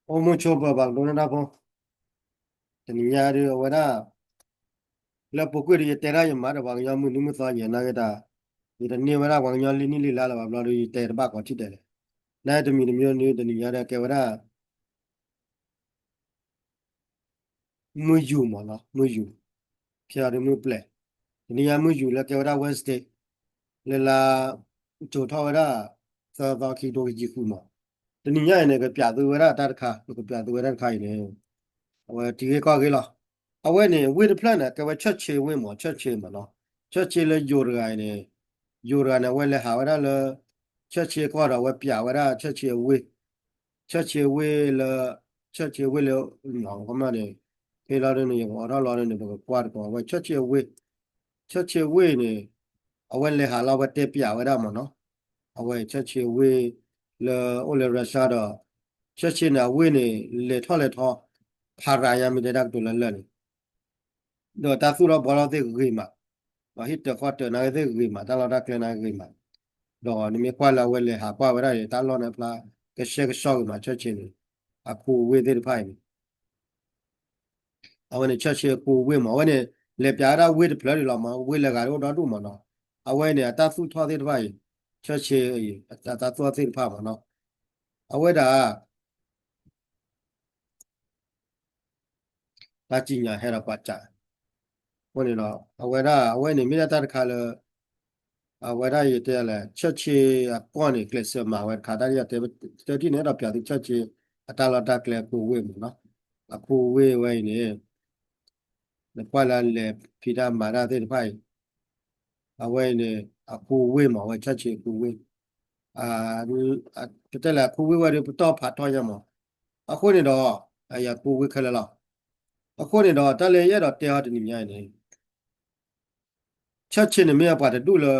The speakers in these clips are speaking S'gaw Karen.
အိၣ်မူဆိးပၢၤဘၣ်ကဒိနတၢ်ဖိ, တနံၤညါဒုးအဝဲဒၣ် လၢပူၤကွံာ်ဒီးယတဲဒၣ်ယမၤဒီးပှၤကညီမုၢ်နံၤမုၢ်သီယဲၢ်နာ်က့တၢ်, ယတန့ၢ်ဝဲဒၣ်ပှၤကညီလံနံၣ်လံလါလၢၤဘၣ်ဘျီဒီး ယတဲတဘၣ်ကိးထံၣ်ဒဲးလဲၣ်. နာ်တမံၤတမံၤဒုး တနံၤညါဒီးကဲဝဲဒၣ် မုၢ်ယူာ်မးနီၤ, မုၢ်ယူာ်, ဖဲအံၤဒီးမုၢ်ပျဲၤ, တနံၤညါမုၢ်ယူာ်လၢကဲဝဲဒၣ် Wednesday လၢလါ ကၠိၤထီၣ်ဝဲဒၣ် သၢသီခံကထိခံဆံဃုမး. တနံၤညါအံၤန့ၣ် ကပျးသုဝဲဒၣ်တၢ်တခါ, ပကပျးသုဝဲဒၣ်တခါအံၤန့ၣ် အဝဲထံဂ့ၢ်ကီၢ်ဂ့ၢ်လီၤ. အဝဲန့ၣ် ဝ့ၢ်တဖျၢၣ်န့ၣ် ကဲဝဲ church ဝ့ၢ်မး, church မးနီၤ, church လၢယိၤတဂၤအံၤန့ၣ်, ယိၤတဂၤန့ၣ် အဝဲလဲၤဟးဝဲဒၣ်လၢ church ကီၢ်ဒီး အဝဲပျးဝဲဒၣ် church ဝ့ၢ် church ဝ့ၢ်လၢ church ဝ့ၢ်လၢ မးကမၣ်န့ၣ် ဖဲလီၤဒ်န့ၣ် ယကအိးထီၣ်လီၤဒ်န့ၣ် ပကကွၢ်တကိး အဝဲ church ဝ့ၢ်, church ဝ့ၢ်န့ၣ် အဝဲလဲၤဟးလီၤ အဝဲတဲပျးဝဲဒၣ်မးနီၤ, အဝဲ church ဝ့ၢ်လၢအိၣ်လၢ Russia ဒီး church န့ၣ် အဝ့ၢ်န့ၣ် လဲၤထီၣ်လဲၤထီ ဖးရၤညါမ့ၢ်တဲတၢ်ကတိၤလၢလၢာ်န့ၣ် ဒီးတၢ်သူၣ်ထီၣ်ဘှီထီၣ်သ့ၣ်ဂ့ၤမး, ဒီးဟံၣ်တၢၤဃီတၢၤနာ်က့သ့ၣ်ဂ့ၤမး, တၢ်လီၢ်တၢ်ကျဲနာ်က့ဂ့ၤမး, ဒီးနမ့ၢ်ကွၢ်လၢအဝဲလဲၤဟးကွၢ်ဝဲဒၣ်န့ၣ် တၢ်လီၢ်န့ၣ်ဖျါ ကဆှဲကဆှီဂ့ၤမး church န့ၣ် အခိဝ့ၢ်သ့ၣ်တဖၣ်အံၤန့ၣ် အဝဲန့ၣ် church အခိဝ့ၢ်မး, အဝဲန့ၣ် လဲၤပျးဝဲဒၣ်ဝ့ၢ်တဖျၢၣ်ဒံးလီၤမး, ဝ့ၢ်လၢဂၤဒ်အိၣ်ဒီဒူၣ်မးနီၤ, အဝဲန့ၣ် အတၢ်သူၣ်ထီၣ်သ့ၣ်တဖၣ်အံၤ church အံၤ အတၢ်သူၣ်ထီၣ်သ့ၣ်တဖၣ်မးနီၤ, အဝဲဒၣ် တၢ်စံၣ်ညီၣ်ဟဲဒီးပှၤစး, အဃိန့ၣ်ဒီး အဝဲဒၣ် အဝဲန့ၣ်မ့ၢ်ဒၣ်တၢ်တခါလၢ အဝဲဒၣ်ယတဲလဲၣ် church အကီၢ်န့ၣ် ကျဲးစၢးမၤဝဲတခါ, တၢ်ဒ်ယတဲတထံၣ်န့ၣ် အဲၣ်ဒိးပျးသု church အတၢ်လီၢ်တၢ်ကျဲအခိဝ့ၢ်မးနီၤ, အခိဝ့ၢ်ဝဲအံၤန့ၣ် နကွၢ်လၢလဲၤဖံးတၢ်မၤတၢ်သ့ၣ်တဖၣ်အံၤ အဝဲအံၤန့ၣ် အခိဝ့ၢ်မး, အဝဲ church အခိဝ့ၢ်, ပတဲလဲၣ်အခိဝ့ၢ်ဝဲဒီး ပတီၢ်ဖးထီညါမး, အဃိန့ၣ်ဒီး အခိဝ့ၢ်ခဲလၢာ်လီၤ. အဃိန့ၣ်ဒီး တၢ်လၢယအဲၣ်ဒိးတဲအီၤတနံၤညါအံၤန့ၣ် church န့ၣ်မ့ၢ်အပှၤတဒူၣ်လၢ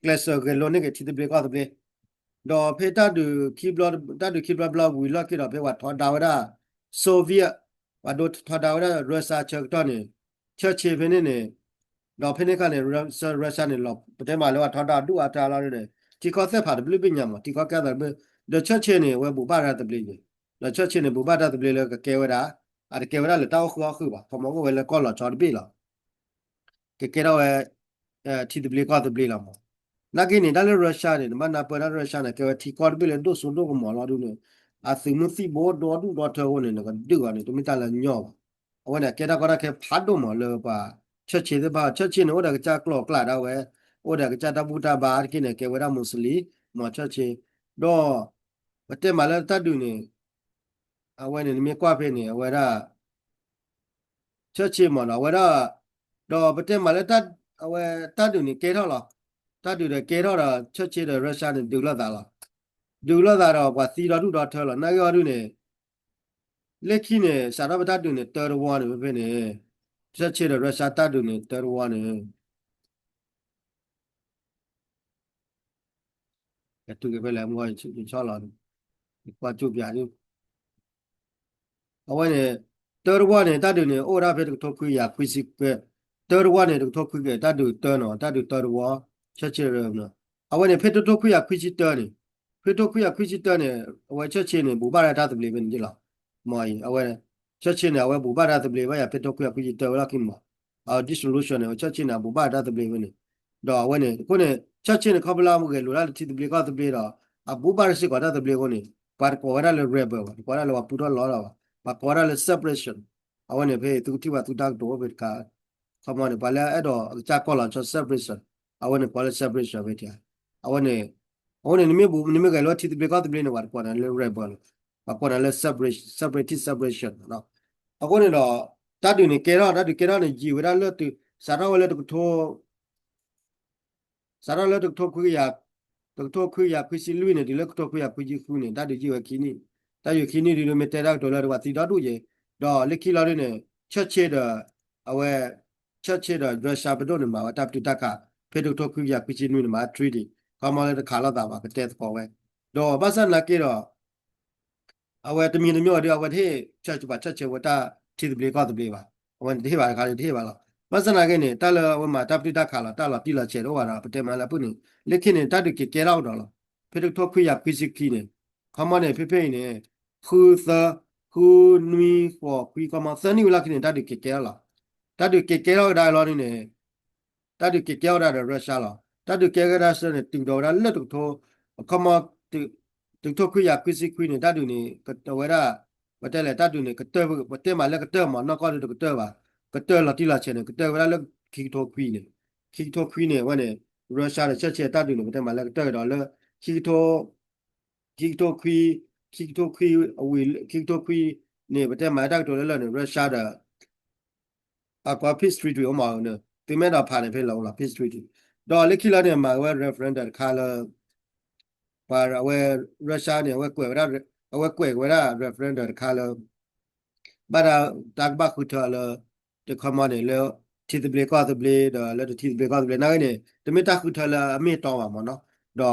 ကျဲးစၢးဂဲၤလိန့ၢ်က့ၤထံသဘျ့ကီၢ်သဘျ့, ဒီးဖဲတၢ်ဒုးခံဘျီ တၢ်ဒုးခံဘျီဘျီဝံၤလီၢ်ခံဒီး ဖဲပှၤထီဒါဝဲဒၣ် Soviet, ပှၤဒိထီဒါဝဲဒၣ် Russia ဆၢကတီၢ်န့ၣ် church ဖဲန့ၣ်န့ၣ်, ဒီးဖဲန့ၣ်ခါန့ၣ် Russia န့ၣ်လီၤ ပတဲမးလၢပှၤထီဒါဒူၣ်အါတၢ်လီၤန့ၣ် ထံကီၢ်သဲၣ်ဖးတဘျုးဘ့ၣ်ညါမး, ထံကီၢ်ကဲသးတဘျုး, ဒီး church န့ၣ် အဝဲဘူးဘၣ်တၢ်သဘျ့ယဲ, ဒီး church န့ၣ် ဘူးဘၣ်တၢ်သဘျ့လၢကကဲဝဲဒၣ်, အတကဲဝဲဒၣ်လၢတၢ်အိၣ်ဃုာ်အီၣ်ဃုာ်ဘၣ်, ခီမီကအိၣ်ဝဲလၢကီၢ်လီၤဆီတဘ့ၣ်လီၤ ကကဲထီၣ်ဝဲ ထံသဘျ့ကီၢ်သဘျ့လီၤမး. နာ်က့န့ၣ် တၢ်လၢ Russia န့ၣ် နဘၣ်နၢ်ပၢၢ်တၢ်လၢ Russia န့ၣ် ကဲဝဲထံကီၢ်တဘ့ၣ်လၢဒိၣ်စိဒိၣ်ကမီၤလီၤဒ်န့ၣ်, အသုးမုၢ်သံၣ်ဘိဒိၣ်ဒူၣ်ဒီထၢအဃိန့ၣ် နကဒုးအီၤန့ၣ် တမ့ၢ်တၢ်လၢညီဘၣ်. အဝဲန့ၣ်ကဲတၢ်ကီတၢ်ခဲဖးဒိၣ်မးလၢပှၤ church သ့ၣ်တဖၣ်, church န့ၣ် အိၣ်ဒီးကစၢ်ကျိာ်ကျဲဒၣ်ဝဲ, အိၣ်ဒီးကစၢ်တၢ်ဘူၣ်တၢ်ဘါတက့ၢ်န့ၣ် ကဲဝဲဒၣ် Muslim မး church, ဒီး ပတဲမးလၢတၢ်ဒုးန့ၣ် အဝဲန့ၣ် နမ့ၢ်ကွၢ်ဖဲန့ၣ် အဝဲဒၣ် church မးနီၤ အဝဲဒၣ်, ဒီးပတဲမးလၢ အဝဲတၢ်ဒုးန့ၣ်ကဲထီၣ်လီၤ. တၢ်ဒုးဒီးကဲထီၣ်ဒီး church ဒီး Russia န့ၣ် ဒုးလိာ်သးလီၤ. ဒုးလိာ်သးဒီးပှၤသံဒီဒူၣ်ဒီထၢလီၤ. နာ်က့အီၤဒုးန့ၣ် လၢခံန့ၣ် စးထီၣ်ဖဲတၢ်ဒုးန့ၣ် တၢတဝီန့ၣ် ဖဲဖဲန့ၣ် church ဒီး Russia တၢ်ဒုးန့ၣ် တၢတဝီန့ၣ် ကတုၤက့ၤဖဲလဲၣ် မ့ၢ်ယဆီလီၤန့ၣ် ယကွၢ်ကၠူၣ်ပၠးဒ် အဝဲန့ၣ် တၢတဝီန့ၣ် တၢ်ဒုးန့ၣ် အိၣ်ဝဲဒၣ်ဖဲတကထိခွံကယၤခွံဆံကဲ, တၢတဝီန့ၣ် တကထိခွံကဲ တၢ်ဒုးတၢနီၤ တၢ်ဒုးတၢတဝီ church န့ၣ်, အဝဲန့ၣ် ဖဲတကထိခွံကယၤခွံဆံတၢန့ၣ်, ဖဲတကထိခွံကယၤခွံဆံတၢန့ၣ် အဝဲ church န့ၣ် ဘူးဘၣ်ဒၣ်တၢ်သဘျ့ဖဲန့ၣ်လီၤ. မ်အံၤ အဝဲ church န့ၣ် အဝဲဘူးဘၣ်တၢ်သဘျ့ဘၣ်ယၤ ဖဲတကထိခွံကယၤခွံဆံတၢဝဲလီၢ်ခံမး အ dissolution န့ၣ် အဝဲ church န့ၣ် အဘူးဘၣ်တၢ်သဘျ့ဖဲန့ၣ်, ဒီးအဝဲန့ၣ် အဃိန့ၣ် church န့ၣ် ခီဖျိလၢအဂဲၤလိာ်ဒၣ်လၢထံသဘျ့ကီၢ်သဘျ့ဒီး အဘူးဘၣ်စ့ၢ်ကီးတၢ်သဘျ့အဃိန့ၣ် ပှၤတကိးဝဲဒၣ်လၢ rebel ဘၣ်, တကိးဝဲဒၣ်လၢပှၤပူထီၣ်လီထီၣ်ဘၣ်, ပှၤကိးဝဲဒၣ်လၢ separation. အဝဲန့ၣ်ဖဲသုကထံၣ်ဘၣ်သုတၢ်ကတိၤအိၣ်ဖဲတခါ ခီမီန့ၣ် ပှၤလၢအအဲၣ်ဒိးအကစၢ်ကီၢ်လီၤဆီ separation, အဝဲန့ၣ်ကိးလၢ separation ဖဲထံဧါ. အဝဲန့ၣ် အဃိန့ၣ် နမ့ၢ်ဘူး နမ့ၢ်ဂဲၤလိာ်ထံသဘျ့ကီၢ်သဘျ့န့ၣ် ပှၤတကိးနၤလၢ rebel လီၤ, ပှၤကိးနၤလၢ separation, separatist separation နီၤ. အဃိန့ၣ်ဒီး တၢ်ဒုးန့ၣ်ကဲထီၣ် တၢ်ဒုးကဲထီၣ်န့ၣ် ယံာ်ဝဲဒၣ်လၢတုၤ စးထီၣ်ဝဲလၢတကထိ စးထီၣ်လၢတကထိခွံကယၤ တကထိခွံကယၤခွံဆံလွံၢ်န့ၣ် တုၤလၢတကထိခွံကယၤခွံဆံဃုန့ၣ် တၢ်ဒုးယံာ်ဝဲခံနံၣ်, တၢ်ယံာ်ခံနံၣ်ဒုး မ့ၢ်တဲတၢ်ကတိၤလၢပှၤသံဒီဒူၣ်ယဲၢ်, ဒီးလၢခံလီၤဒုးန့ၣ် church ဒီး အဝဲ church ဒီး Russia ပဒိၣ်န့ၣ် မၤဝဲတၢ်ပတုာ်တၢ်ခး ဖဲတကထိခွံကယၤခွံဆံနွံန့ၣ် မၤ treaty ခီမီလၢတခးလိာ်သးဘၣ် ကတဲသကိးဝဲ, ဒီးဘၣ်ဆၣ်နာ်က့ဒီး အဝဲတမံၤတမံၤအီၤဒုး အဝဲတဟ့ၣ် church ဘၣ် church ဝဲတၢ်ထံသဘျ့ကီၢ်သဘျ့ဘၣ်, အဝဲန့ၣ်တဟ့ၣ်ဘၣ်တခါန့ၣ် တဟ့ၣ်ဘၣ်လီၤ. ဘၣ်ဆၣ်နာ်က့န့ၣ် တၢ်လၢအဝဲမၤတၢ်ပတုာ်တၢ်ခးလီၤ တၢ်လီၤတံၢ်လီၤဆဲးတအိၣ်ဘၣ်ဒီး ပတဲမးလၢအပူၤန့ၣ် လၢခံန့ၣ် တၢ်ဒုးက့ၤကဲထီၣ်ကဒီးလီၤ. ဖဲတကထိခွံကယၤခွံဆံခံန့ၣ် ခီမီန့ၣ် ဖဲဖဲအံၤန့ၣ် ဃုသၢ, ဃုနွံဃိးခွံ ခီမီ သၢနံၣ်ဝံၤလီၢ်ခံန့ၣ် တၢ်ဒုးက့ၤကဲထီၣ်လီၤ. တၢ်ဒုးက့ၤကဲထီၣ်ကဒါလီၤန့ၣ်န့ၣ် တၢ်ဒုးက့ၤကဲထီၣ်ဝဲဒၣ်ဒီး Russia လီၤ. တၢ်ဒုးကဲထီၣ်ကဒါစ့ၢ်န့ၣ် တုၤဒီးဝဲဒၣ်လၢတကထိ, ခီမီ တကထိခွံကယၤခွံဆံခွံန့ၣ် တၢ်ဒုးန့ၣ် ဝဲဒၣ် ပတဲလဲၣ် တၢ်ဒုးန့ၣ် ကတၢၢ်, ပတဲမးလၢကတၢၢ်မး နီၢ်ကီၢ်ဒုးတကတၢၢ်ဘၣ်, ကတၢၢ်လီၤတံၢ်လီၤဆဲးန့ၣ် ကတၢၢ်ဝဲဒၣ်လၢခံကထိခွံန့ၣ်, ခံကထိခွံန့ၣ် အဝဲန့ၣ် Russia ဒီး Churchill တၢ်ဒုးန့ၣ် ပတဲမးလၢကတၢၢ်ကဒီးလၢ ခံကထိ ခံကထိခွံ, ခံကထိခွံ, အဝံၤ ခံကထိခွံန့ၣ် ပတဲမးလၢတၢ်ကတိၤလၢလၢာ်န့ၣ် Russia ဒီး အကီ peace treaty အိၣ်မးန့ၣ် သုမ့ၢ်အဲၣ်ဒိးဖးန့ၣ် ဖဲလၢအိၣ်လီၤ peace treaty ဒီးလၢခံလီၤန့ၣ် မၤဝဲ referendum တခါလၢ ပှၤအဝဲ Russia န့ၣ် အဝဲကွဲးဝဲဒၣ် အဝဲကွဲးဝဲဒၣ် referendum တခါလၢ ဘၣ်တၢ် တၢ်ကဘၣ်ဃုထၢလၢ တခီမီန့ၣ် လၢထံသဘျ့ကီၢ်သဘျ့ ဒီးလၢတထံသဘျ့ကီၢ်သဘျ့ နာ်ဂ့ၤန့ၣ် တမ့ၢ်တၢ်ဃုထၢလၢအမ့ၢ်အတီဘၣ်မးနီၤ, ဒီ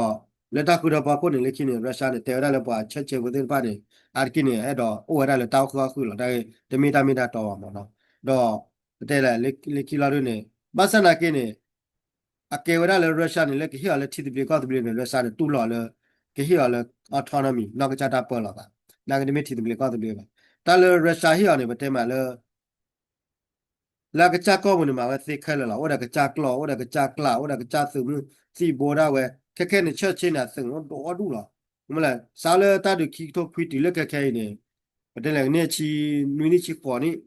းလၢတၢ်ဃုထၢဖီခိၣ်န့ၣ် လၢခံန့ၣ် Russia န့ၣ် တဲဝဲဒၣ်လၢပှၤ Churchill ဖိသ့ၣ်တဖၣ်န့ၣ် အါတက့ၢ်န့ၣ် အဲၣ်ဒိးအိၣ်ဝဲဒၣ်လၢတၢ်အိၣ်ဃုာ်အီၣ်ဃုာ်လီၤ, တမ့ၢ်တၢ်မ့ၢ်တၢ်တီဘၣ်မးနီၤ, ဒီး ပတဲလဲၣ် လၢခံလီၤဒ်န့ၣ် ဘၣ်ဆၣ်နာ်က့န့ၣ် အကဲဝဲဒၣ်လၢ Russia န့ၣ် လၢကဟ့ၣ်အီၤလၢထံသဘျ့ကီၢ်သဘျ့န့ၣ် Russia န့ၣ် တူၢ်လိာ်လၢ ကဟ့ၣ်အီၤလၢ autonomy နီၢ်ကစၢ်တၢ်ပၢလီၤသး, နာ်က့တမ့ၢ်ထံသဘျ့ကီၢ်သဘျ့ဘၣ်. တၢ်လၢ Russia ဟ့ၣ်အီၤန့ၣ် ပတဲမးလၢ လၢအကစၢ်ကီၢ်ပူၤန့ၣ် မၤဝဲသ့ခဲလၢာ်လီၤ. အိၣ်ဒီးကစၢ်ကျိာ်, အိၣ်ဒီးကစၢ်ကျး, အိၣ်ဒီးကစၢ်သုးမုၢ်သံၣ်ဘိဒၣ်ဝဲ, ခဲခဲန့ၣ် Churchill န့ၣ် အသုးအိၣ်ဒိၣ်အီၣ်ဒူၣ်လီၤ. မ့ၢ်လဲၣ် စးလၢတၢ်ဒုးခံကထိခွံတုၤလၢခဲခဲအံၤန့ၣ် ပတဲလဲၣ် ကန့ၢ်ဆံနွံနံၣ်ဆံဃိးနံၣ်,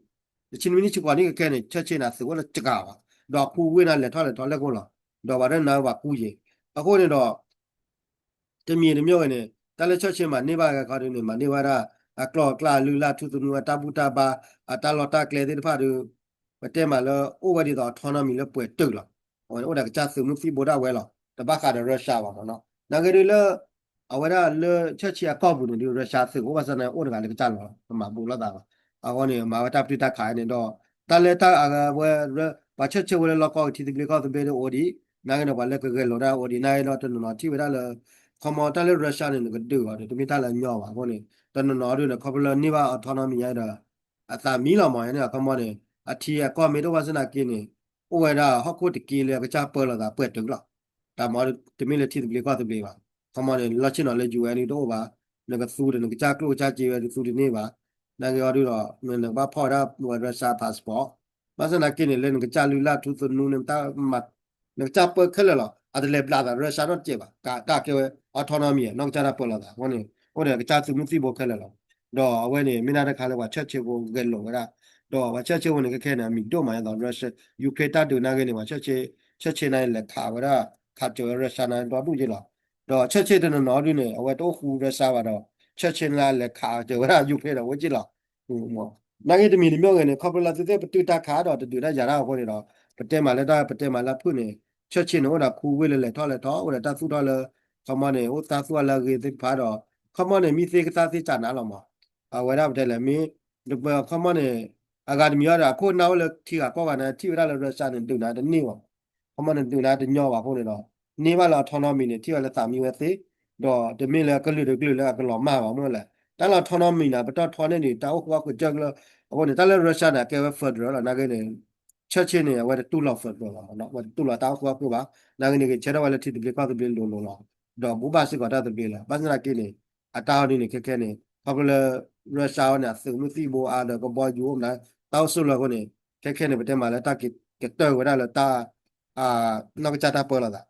တဆံနွံနံၣ်ဆံဃိးနံၣ်ခဲခဲန့ၣ် Churchill န့ၣ် အသုးအိၣ်လၢစှၤဘၣ်, ဒီးခူဝ့ၢ်န့ၣ် လဲၤထီၣ်လဲၤထီလဲၣ်ကအိၣ်လီၤ, ဒီးပှၤဒၣ်နၤဝဲပှၤကူယဲၤ, အဃိန့ၣ်ဒီး တမံၤတမံၤဂ့ၤန့ၣ် တၢ်လၢ Churchill မၤန့ၢ်ဘၣ်ဂ့ၤခီဒုန့ၣ် မၤန့ၢ်ဘၣ်ဒၣ် အကျိာ်အကျဲ အလုၢ်အလၢ် ထူသနူ အတၢ်ဘူၣ်တၢ်ဘါ အတၢ်လီၢ်တၢ်ကျဲသ့ၣ်တဖၣ်ဒီး ပတဲမးလၢအိၣ်ဝဲဒ်သိး autonomy လၢပှဲၤတုာ်လီၤ. အဝဲန့ၣ်အိၣ်ဒီးကစၢ်သုးမုၢ်သံၣ်ဘိဒၣ်ဝဲလီၤ. တဘၣ်ဃးဒီး Russia ဘၣ်မးနီၤ. နာ်ဂ့ၤဒုလၢ အဝဲဒၣ်လၢ Churchill အကီၢ်ပူၤန့ၣ်ဒု Russia သုးအိၣ်ဘၣ်ဆၣ်န့ၣ် အိၣ်တဂၤလၢကစၢ်လီၤ ကမၤဘူးလိာ်သးဘၣ်. အဃိန့ၣ် မၤဝဲတၢ်ပတုာ်တၢ်ခးန့ၣ်ဒီး တၢ်လၢတၢ်အဝဲ ပှၤ Churchill ဝဲလၢလီၢ်ကီၢ်ကထံသဘျ့ကီၢ်သဘျ့ဒုအိၣ်ဒံး နာ်ဂ့ၤန့ၣ် ပှၤလၢကဂဲၤလိာ်ဒၣ်အိၣ်ဒံး နာ်ဂ့ၤဒီးတနီၤနီၤထံၣ်ဝဲဒၣ်လၢ ခီမီတၢ်လၢ Russia န့ၣ် နကဒုးအီၤဒီး တမ့ၢ်တၢ်လၢအညီဘၣ်အဃိန့ၣ် တနီၤနီၤဒုန့ၣ် ခီဖျိလၢန့ၢ်ဘၣ် autonomy ဒီး အသးမံလီၤမး ယန့ၣ် ခီမီန့ၣ် အထံအကီၢ်မ့ၢ်တအိၣ်ဘၣ်ဆၣ်နာ်က့န့ၣ် အိၣ်ဝဲဒၣ်ဟီၣ်ခိၣ်တက့လၢအကစၢ်ပၢလီၤသးပှဲၤတုာ်လီၤ. တၢ်မၤတမ့ၢ်လၢထံသဘျ့ကီၢ်သဘျ့ဘၣ်. ခီမီန့ၣ် လီၢ်ဆ့ၣ်နီၤလၢ ယူၢ်အဲၣ် ဒုတအိၣ်ဘၣ်, နကသူဒီးနကစၢ်ကျိၣ်ကစၢ်စ့ဝဲ နသူတန့ၢ်ဘၣ်. နာ်ဂ့ၤအီၤဒုဒီး နကဘၣ်ဖီၣ်ဝဲဒၣ် Russia passport. ဘၣ်ဆၣ်နာ်က့န့ၣ် လၢနကစၢ်လုၢ်လၢ်ထူသနူန့ၣ် နကစၢ်ပၢခဲလၢာ်လီၤ. အတလဲၤဘျးသး Russia နီတစဲးဘၣ်. တၢ်ကဲဝဲ autonomy နီၢ်ကစၢ်တၢ်ပၢလီၤသးအဃိန့ၣ် အိၣ်ဒီးကစၢ်သုးမုၢ်သံၣ်ဘိခဲလၢာ်လီၤ. ဒီးအဝဲန့ၣ် မ့ၢ်ဒၣ်တခါလၢပှၤ Churchill ဖိဂဲၤလိာ်ဝဲဒၣ်, ဒီးပှၤ Churchill ဖိန့ၣ် ခဲခဲန့ၣ် အမံၤဒိၣ်မးအသိး Russia Ukraine တၢ်ဒုးနာ်ဂ့ၤန့ၣ် ပှၤ Churchill န့ၣ် လဲၤခးဝဲဒၣ် ခးစၢၤဝဲ Russia န့ၣ် ဒီဒူၣ်က့လီၤ. ဒီး Churchill တနီၤနီၤဒုန့ၣ် အဝဲတအိၣ်ဃူ Russia ဘၣ်ဒီး Churchill န့ၣ် လဲၤခးစၢၤဝဲဒၣ် Ukraine ဒီးဝဲက့လီၤ. နာ်ဂ့ၤတမံၤတမံၤဂ့ၤန့ၣ် ခီဖျိလၢသုသ့ၣ်ပတုာ်တၢ်ခးဒီးတဒုးတၢ်ယၤတၢ်အဃိန့ၣ်ဒီး ပတဲမးလၢတၢ် ပတဲမးလၢဖုၣ်န့ၣ် Churchill န့ၣ် အိၣ်ဒီးခူဝ့ၢ်လၢလဲၤထီၣ်လဲၤထီ အိၣ်ဒီးတၢ်သူၣ်ထီၣ်လၢ ခီမီန့ၣ် အိၣ်တၢ်သူၣ်ထီၣ်လၢအဂ့ၤသ့ၣ်တဖၣ်ဒီး ခီမီန့ၣ် မ့ၢ်သ့ကသၣ်သ့စးနးလီၤမး. အဝဲဒၣ်ပတဲလဲၣ် မ့ၢ် ခီမီန့ၣ် အဂၤတမံၤအံၤဒီး အခိၣ်နၢ်အိၣ်လၢထံဂၤကီၢ်ဂၤန့ၣ် ထံၣ်ဝဲဒၣ်လၢ Russia န့ၣ် ဒုးနၤတန့ၢ်ဘၣ်. ခီမီန့ၣ် ဒုးနၤတညီဘၣ်အဃိန့ၣ်ဒီး န့ၢ်ဘၣ်လၢ autonomy န့ၣ် ထံၣ်ဝဲလၢသးမံဝဲသ့, ဒီးတမ့ၢ်လၢကလုာ်တကလုာ်လၢအကလီၤမၢ်ဘၣ်မ့ၢ်လဲၣ်. တၢ်လၢ autonomy န့ၣ် ပတီၢ်ထီန့ၢ်ဒံး တၢ်အိၣ်ဃူအိၣ်ဃုာ်ကၢကလၢ အဃိန့ၣ် တၢ်လၢ Russia န့ၣ် အကဲဝဲ federal လီၤ. နာ်ဂ့ၤန့ၣ် Churchill န့ၣ် အဝဲတတူၢ်လိာ် federal ဘၣ်မးနီၤ, အဝဲတတူၢ်လိာ်တၢ်အိၣ်ဃူအိၣ်ဃုာ်ဘၣ်. နာ်ဂ့ၤန့ၣ် ကဆၢထၢၣ်ဝဲလၢထံသဘျ့ကီၢ်သဘျ့လိၤလိၤလီၤ. ဒီးဘူးဘၣ်စ့ၢ်ကီးတၢ်သဘျ့လီၤ. ဘၣ်ဆၣ်သနာ်က့န့ၣ် အတၢ်အီၤဒ်န့ၣ် ခဲခဲန့ၣ် ခီဖျိလၢ Russia အီၤန့ၣ် အသုးမုၢ်သံၣ်ဘိအါဒီးကဘီယူၤအိၣ်မး တၢ်အိၣ်ဆိးလၢအဃိန့ၣ် ခဲခဲန့ၣ် ပတဲမးလၢတၢ်ကတၢၢ်ဝဲဒၣ်လၢတၢ် နီၢ်ကစၢ်တၢ်ပၢလီၤသး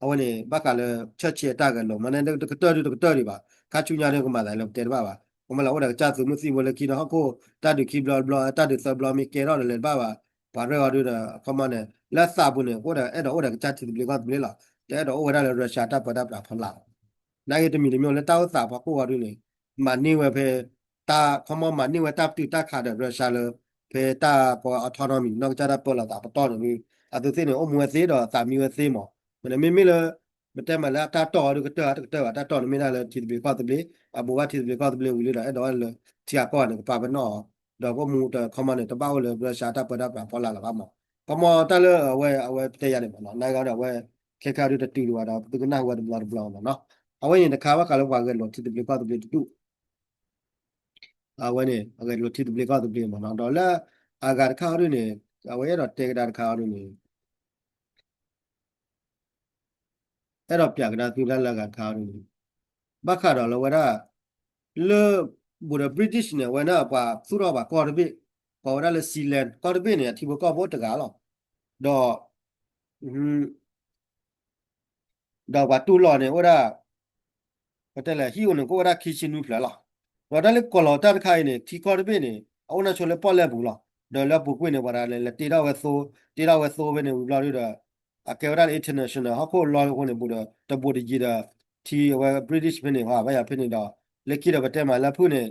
အဝဲန့ၣ် ဘၣ်ဃးလၢ Churchill အတၢ်ဂဲၤလိာ် မ့ၢ်န့ၣ် တကတၢၢ်ဒုတကတၢၢ်ဒံးဘၣ်. ခါဆူညါဒုကမၤသးလၢပတဲတဘၣ်ဘၣ်. ပမ့ၢ်လၢအိၣ်ဒီးကစၢ်သုးမုၢ်သံၣ်ဘိလၢခံဒီးဟီၣ်ခိၣ် တၢ်ဒုးခံဘျီတဘျီ တၢ်ဒုးသၢဘျီမ့ၢ်ကဲထီၣ်ဒီးလဲၤတဘၣ်ဘၣ်. ပှၤရဲၣ်အီၤဒုဒီး ခီမီန့ၣ် လၢသးပူၤန့ၣ် အိၣ်ဒီးအဲၣ်ဒိးအိၣ်ဒီးကစၢ်ထံသဘျ့ကီၢ်သဘျ့လီၤ. တအဲၣ်ဒိးအိၣ်ဝဲဒၣ်လၢ Russia တၢ်ပၢတၢ်ပြးဖီလာ်လီၤ. နာ်ဂ့ၤတမံၤတမံၤလၢတၢ်အိၣ်သးဖီခိၣ်အီၤဒုန့ၣ် မၤန့ၢ်ဝဲဖဲ တၢ်ခီမီမၤန့ၢ်ဝဲတၢ်ပတုာ်တၢ်ခးဒီး Russia လၢ ဖဲတၢ်ကီ autonomy နီၢ်ကစၢ်တၢ်ပၢလီၤသးပတီၢ်န့ၣ်ဒု အသုသ့ၣ်န့ၣ် အိၣ်မူဝဲသ့ဒီးသးမံဝဲသ့မး. မ့ၢ်န့ၣ်မ့မ့ၢ်လၢ ပတဲမးလၢအတၢ်တီၢ်အီၤဒုကတၢၢ်ဧါတကတၢၢ်ဘၣ် တၢ်တီၢ်န့ၣ်မ့ၢ်ဒၣ်လၢထံသဘျ့ကီၢ်သဘျ့ အဘူးဘၣ်ထံသဘျ့ကီၢ်သဘျ့ဝံၤလံဒီး အဲၣ်ဒိးဝဲလၢ ထံဂၤကီၢ်ဂၤန့ၣ် ကပာ်ပနီၣ်အီၤ ဒီးပအိၣ်မူတခီမီန့ၣ် တဘၣ်အိၣ်လၢ Russia တၢ်ပၢတၢ်ပြးဖီလာ်လၢၤဘၣ်မး. ခီမီတၢ်လၢအဝဲ အဝဲပတဲယၤန့ၣ်မးနီၤ နာ်ဂ့ၤဒီးအဝဲ ခဲခါဒုတတုၤဒံးဘၣ်ဒီး ပသုကနၣ်ဟူဝဲတဘျီတဘျီမးနီၤ. အဝဲန့ၣ်တခါဘၣ်ဃးလၢပှၤဂဲၤလိာ်ထံသဘျ့ကီၢ်သဘျ့တဒူၣ် အဝဲန့ၣ် အဂဲၤလိာ်ထံသဘျ့ကီၢ်သဘျ့မးနီၤ ဒီးလၢအဂၤတခါအီၤဒုန့ၣ် အဝဲအဲၣ်ဒိးတဲကဒါတခါအီၤဒုန့ၣ် အဲၣ်ဒိးပျးကဒါသုတၢ်လၢအဂၤတခါအီၤဒုန့ၣ် ဘၣ်ဃးဒီးလၢဝဲဒၣ် လၢ ဘူးဒီး British န့ၣ် အဝဲန့ၣ်ပှၤသူၣ်ထီၣ်ဘၣ်ကီၢ်တဘ့ၣ်, ကိးဝဲဒၣ်လၢ Sealand ကီၢ်တဘ့ၣ်န့ၣ် အထံဖိကီၢ်ဖိအိၣ်တဂၤလီၤ. ဒီး ဒီးပှၤတူၢ်လိာ်န့ၣ်အိၣ်ဒၣ် ပတဲလဲၣ် ဟံၣ်အိၣ်န့ၣ် ကအိၣ်ဝဲဒၣ်ခံဆံနွံဖျၢၣ်လီၤ. ဒီးတၢ်လၢကီၤလီၤတၢ်တခါအံၤန့ၣ် ထံကီၢ်တဘ့ၣ်န့ၣ် အအိၣ်နီၢ်ဆိလၢပီၣ်လဲၣ်ပူၤလီၤ. ဒီးလၢအပူၤကွံာ်န့ၣ် ပှၤတဂၤန့ၣ် လဲၤတ့ထီၣ်ဝဲသိ, တ့ထီၣ်ဝဲသိဖဲန့ၣ်ဝံၤဘျီဒုဒီး အကဲဝဲဒၣ်လၢ international ဟီၣ်ခိၣ်လီၢ်အဃိန့ၣ် ဘူးဒီး တဘူးတယံၤဒီး ထံအဝဲ British ဖဲန့ၣ် ဘၣ်ယၤဖဲန့ၣ်ဒီး လၢခံဒီးပတဲမးလၢဖုၣ်န့ၣ်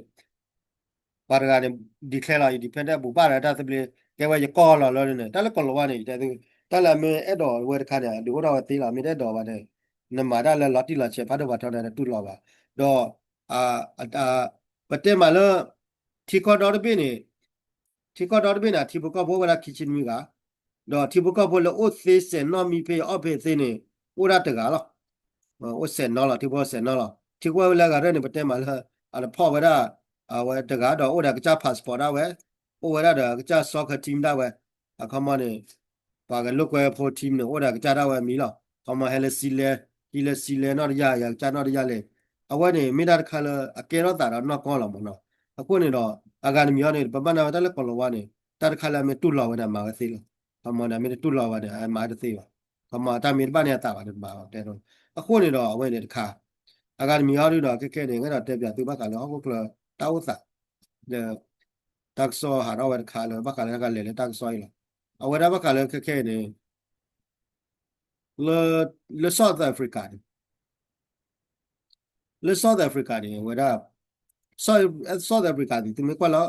ပှၤတဂၤန့ၣ် declare လီၤ independent ဘူးဘၣ်ဒီးတၢ်သဘျ့ ကဲဝဲယကီၢ်လီၤလၢန့ၣ် တၢ်လၢကီၤလၤဝါန့ၣ် ယတဲသု တၢ်လၢအမ့ၢ်အဲၣ်ဒိးဝဲတခါန့ၣ် ဒုးအိၣ်ထီၣ်ဝဲသ့လီၤ မ့ၢ်တအဲၣ်ဒိးဘၣ်န့ၣ် နမၤတၢ်လၢလီၤတံၢ်လီၤဆဲး ဖးဒိၣ်ဖးထီန့ၣ် တတူၢ်လိာ်ဘၣ်. ဒီး ပတဲမးလၢ ထံကီၢ်ဒီတဘ့ၣ်န့ၣ် ထံကီၢ်ဒီတဘ့ၣ်န့ၣ် အထံဖိကီၢ်ဖိအိၣ်ဝဲဒၣ်ခံဆံနွံဂၤ, ဒီးထံဖိကီၢ်ဖိလၢအိၣ်သ့စဲးနီၣ်မံဖဲအီၣ်ဖဲသ့န့ၣ် အိၣ်ဒၣ်တဂၤလီၤ. အိၣ်စဲးနီၣ်လီၤ ထံဖိစဲးနီၣ်လီၤ ထံကီၢ်ဝဲလၢအဂၤရဲၣ်န့ၣ် ပတဲမးလၢ အတဖီၣ်ဝဲဒၣ် အဝဲတဂၤဒီးအိၣ်ဒီးကစၢ် passport ဒၣ်ဝဲ, အိၣ်ဝဲဒၣ်ဒီးကစၢ် soccer team ဒၣ်ဝဲ, အခီမီန့ၣ် ပှၤကလိာ်ကွဲဖိ team န့ၣ် အိၣ်ဒီးကစၢ်ဒၣ်ဝဲမံၤလီၤ. အခီမီဟဲလၢ Sealand, ဟံးလၢ Sealand နီၣ်တယၢ် ယၤကစၢ်နီၣ်တယၢ်လဲၣ်. အဝဲန့ၣ် မ့ၢ်တၢ်တခါလၢအကဲထီၣ်သးဒီးနီၢ်ကီၢ်လီၤမးနီၤ. အဃိန့ၣ်ဒီး အဂၤတမံၤအံၤန့ၣ် ပဘၣ်နာ်ဝဲတၢ်လၢကီၤလၤဝါန့ၣ် တၢ်တခါလၢအမ့ၢ်တူၢ်လိာ်ဝဲဒၣ်မၤဝဲသ့လီၤ. အခီမီန့ၣ် မ့ၢ်တတူၢ်လိာ်ဝဲန့ၣ် အမၤတသ့ဘၣ်. အခီမီတၢ်မ့ၢ်တဘၣ်န့ၢ်အသးဘၣ်န့ၣ် မၤတဲ. အဃိန့ၣ်ဒီး အဝဲန့ၣ်တခါ အဂၤတမံၤအံၤဒုဒီး ခဲခဲန့ၣ် အဲၣ်ဒိးတဲပၠးသုဘၣ်ဃးလၢဟီၣ်ခိၣ်ချၢတၢ်အိၣ်သး ဒီး တၢ်ကစီၣ်ဟးထီၣ်ဝဲတခါလၢ ဘၣ်ဃးလၢတၢ်ကလဲၤလၢတၢ်ကစီၣ်အံၤလီၤ. အဝဲဒၣ်ဘၣ်ဃးလၢခဲခဲအံၤန့ၣ် လၢ လၢ South Africa န့ၣ် လၢ South Africa န့ၣ် အဝဲဒၣ် South Africa န့ၣ် သုမ့ၢ်ကွၢ်လၢ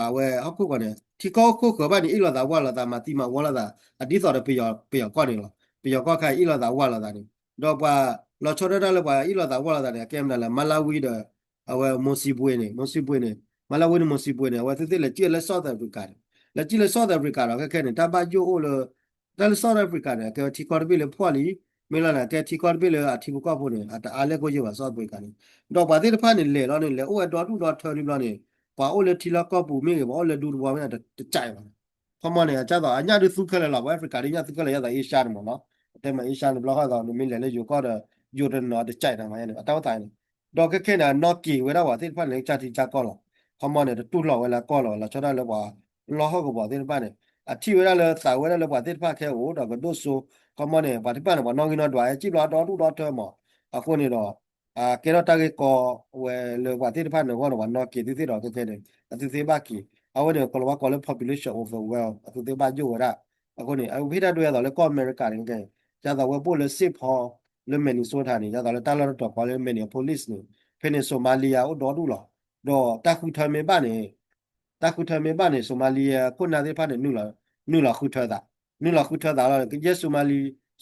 အဝဲဟီၣ်ခိၣ်ဃီန့ၣ် ထံကီၢ်အိၣ်ခိၣ်ဃၢၤဘၣ်န့ၣ် အ့ၣ်လိာ်သးဝၢ်လိာ်သး မၤသံမၤဝီလိာ်သး အဒ်သိးဒီးပယီၤကီၢ်န့ၣ်လီၤ. ပယီၤကီၢ်ခါအံၤ အ့ၣ်လိာ်သးဝၢ်လိာ်သးန့ၣ် ဒီးပှၤလီၤဆီဒၣ်တၢ်လၢပှၤအ့ၣ်လိာ်သးဝၢ်လိာ်သးန့ၣ် အကဲမနုၤလဲၣ် Malawi ဒီး အဝဲ Motsepe န့ၣ် Motsepe န့ၣ် Malawi န့ၣ် Motsepe န့ၣ် အဝဲသ့ၣ်သ့ၣ်လဲၤစံၣ်လၢ South Africa န့ၣ် လဲၤစံၣ်လၢ South Africa ဒီး ခဲခဲန့ၣ် တၢ်ဘၣ်ယိၣ်အိၣ်လၢ တၢ်လၢ South Africa န့ၣ် အကဲဝဲထံကီၢ်တဘ့ၣ်လၢဖှီၣ်လံ မ့ၢ်လီၤန့ၣ် အကဲထံကီၢ်တဘ့ၣ်လၢအထံဖိကီၢ်ဖိန့ၣ် အတအါလဲၢ်ကိၢ်ယဲၢ်ဘၣ် South Africa န့ၣ် ဒီးပှၤသ့ၣ်တဖၣ်န့ၣ် လဲၤလီၤန့ၣ် လဲၤအိၣ်ဝဲဒီဒူၣ်ဒီထၢလံဘျီန့ၣ် ပှၤအိၣ်လၢထံလီၢ်ကီၢ်ပူၤမ့ၢ်ဂ့ၤ ပှၤအိၣ်လၢဒူတဝီမ့ၢ်ဂ့ၤ တကးဘၣ်န့ၣ် ခီမီန့ၣ် အကၢ်သိး အညၣ်ဒုးသူခဲလၢာ်လီၤ ပှၤ Africa ဒုးညၣ်သူခဲလၢာ် ယသး Asia န့ၣ်မးနီၤ တဲမး Asia န့ၣ် ဘျီဃီသိး နမ့ၢ်လဲၤလၢယိၤကီၢ်ဒီး ယိၤတနီၤတကးန့ၣ်မးန့ၣ် အတၢ်အိၣ်သးန့ၣ် ဒီးခဲခဲန့ၣ် အနီၣ်က့ၤဝဲဒၣ်ပှၤသ့ၣ်တဖၣ်န့ၣ် လၢကစၢ်ထံကစၢ်ကီၢ်လီၤ. ခီမီန့ၣ် တတူၢ်လိာ်ဝဲလၢကီၢ်လီၤ လီၤဆီဒၣ်လၢပှၤလီၢ်ဟီၣ်ကဝီၤသ့ၣ်တဖၣ်န့ၣ် အထံၣ်ဝဲဒၣ်လၢသးဝဲဒၣ်လၢပှၤသ့ၣ်တဖၣ်ခဲအိၣ်ဒီးကဒိၣ်စိ ခီမီန့ၣ် ပှၤသ့ၣ်တဖၣ်န့ၣ် ပှၤနီၣ်ဂံၢ်နီၣ်ဒွး ဟဲစံၣ်ဘျီဒီဒူၣ်ဒီထၢမး အဃိန့ၣ်ဒီး ကဲထီၣ်တၢ်ဂ့ၢ်ကီဝဲလၢပှၤသ့ၣ်တဖၣ်န့ၣ်အဂီၢ်န့ၣ် ပှၤနီၣ်က့ၤသုသ့ၣ်ဒီးခဲခဲန့ၣ် အသုသ့ၣ်ဘၣ်က့ၤ အဝဲန့ၣ် ကီၤလၤဝါကိးလၢ population overwhelm အသုသ့ၣ်ဘၣ်ယိၣ်ဝဲဒၣ် အဃိန့ၣ် အဝဲဖဲတၢ်ဒိယၤသိးလၢကီၢ်အမဲရကၤန့ၣ် ကဲ ယၤသိးဝဲပအိၣ်လၢ Saint Paul လၢ Minnesota န့ၣ် ယၤသိးလၢတၢ်လီၢ်တတီၤကီလၢ Minneapolis န့ၣ် ဖဲန့ၣ် Somalia အိၣ်ဒီဒူၣ်လီၤ. ဒီးတၢ်ဃုထၢမ့ၢ်ဘၣ်န့ၣ် တၢ်ဃုထၢမ့ၢ်ဘၣ်န့ၣ် Somalia ခိၣ်နၢ်သ့ၣ်တဖၣ်န့ၣ် နုာ်လီၤဃုထၢသး နုာ်လီၤဃုထၢသးလီၤ ကယဲၢ်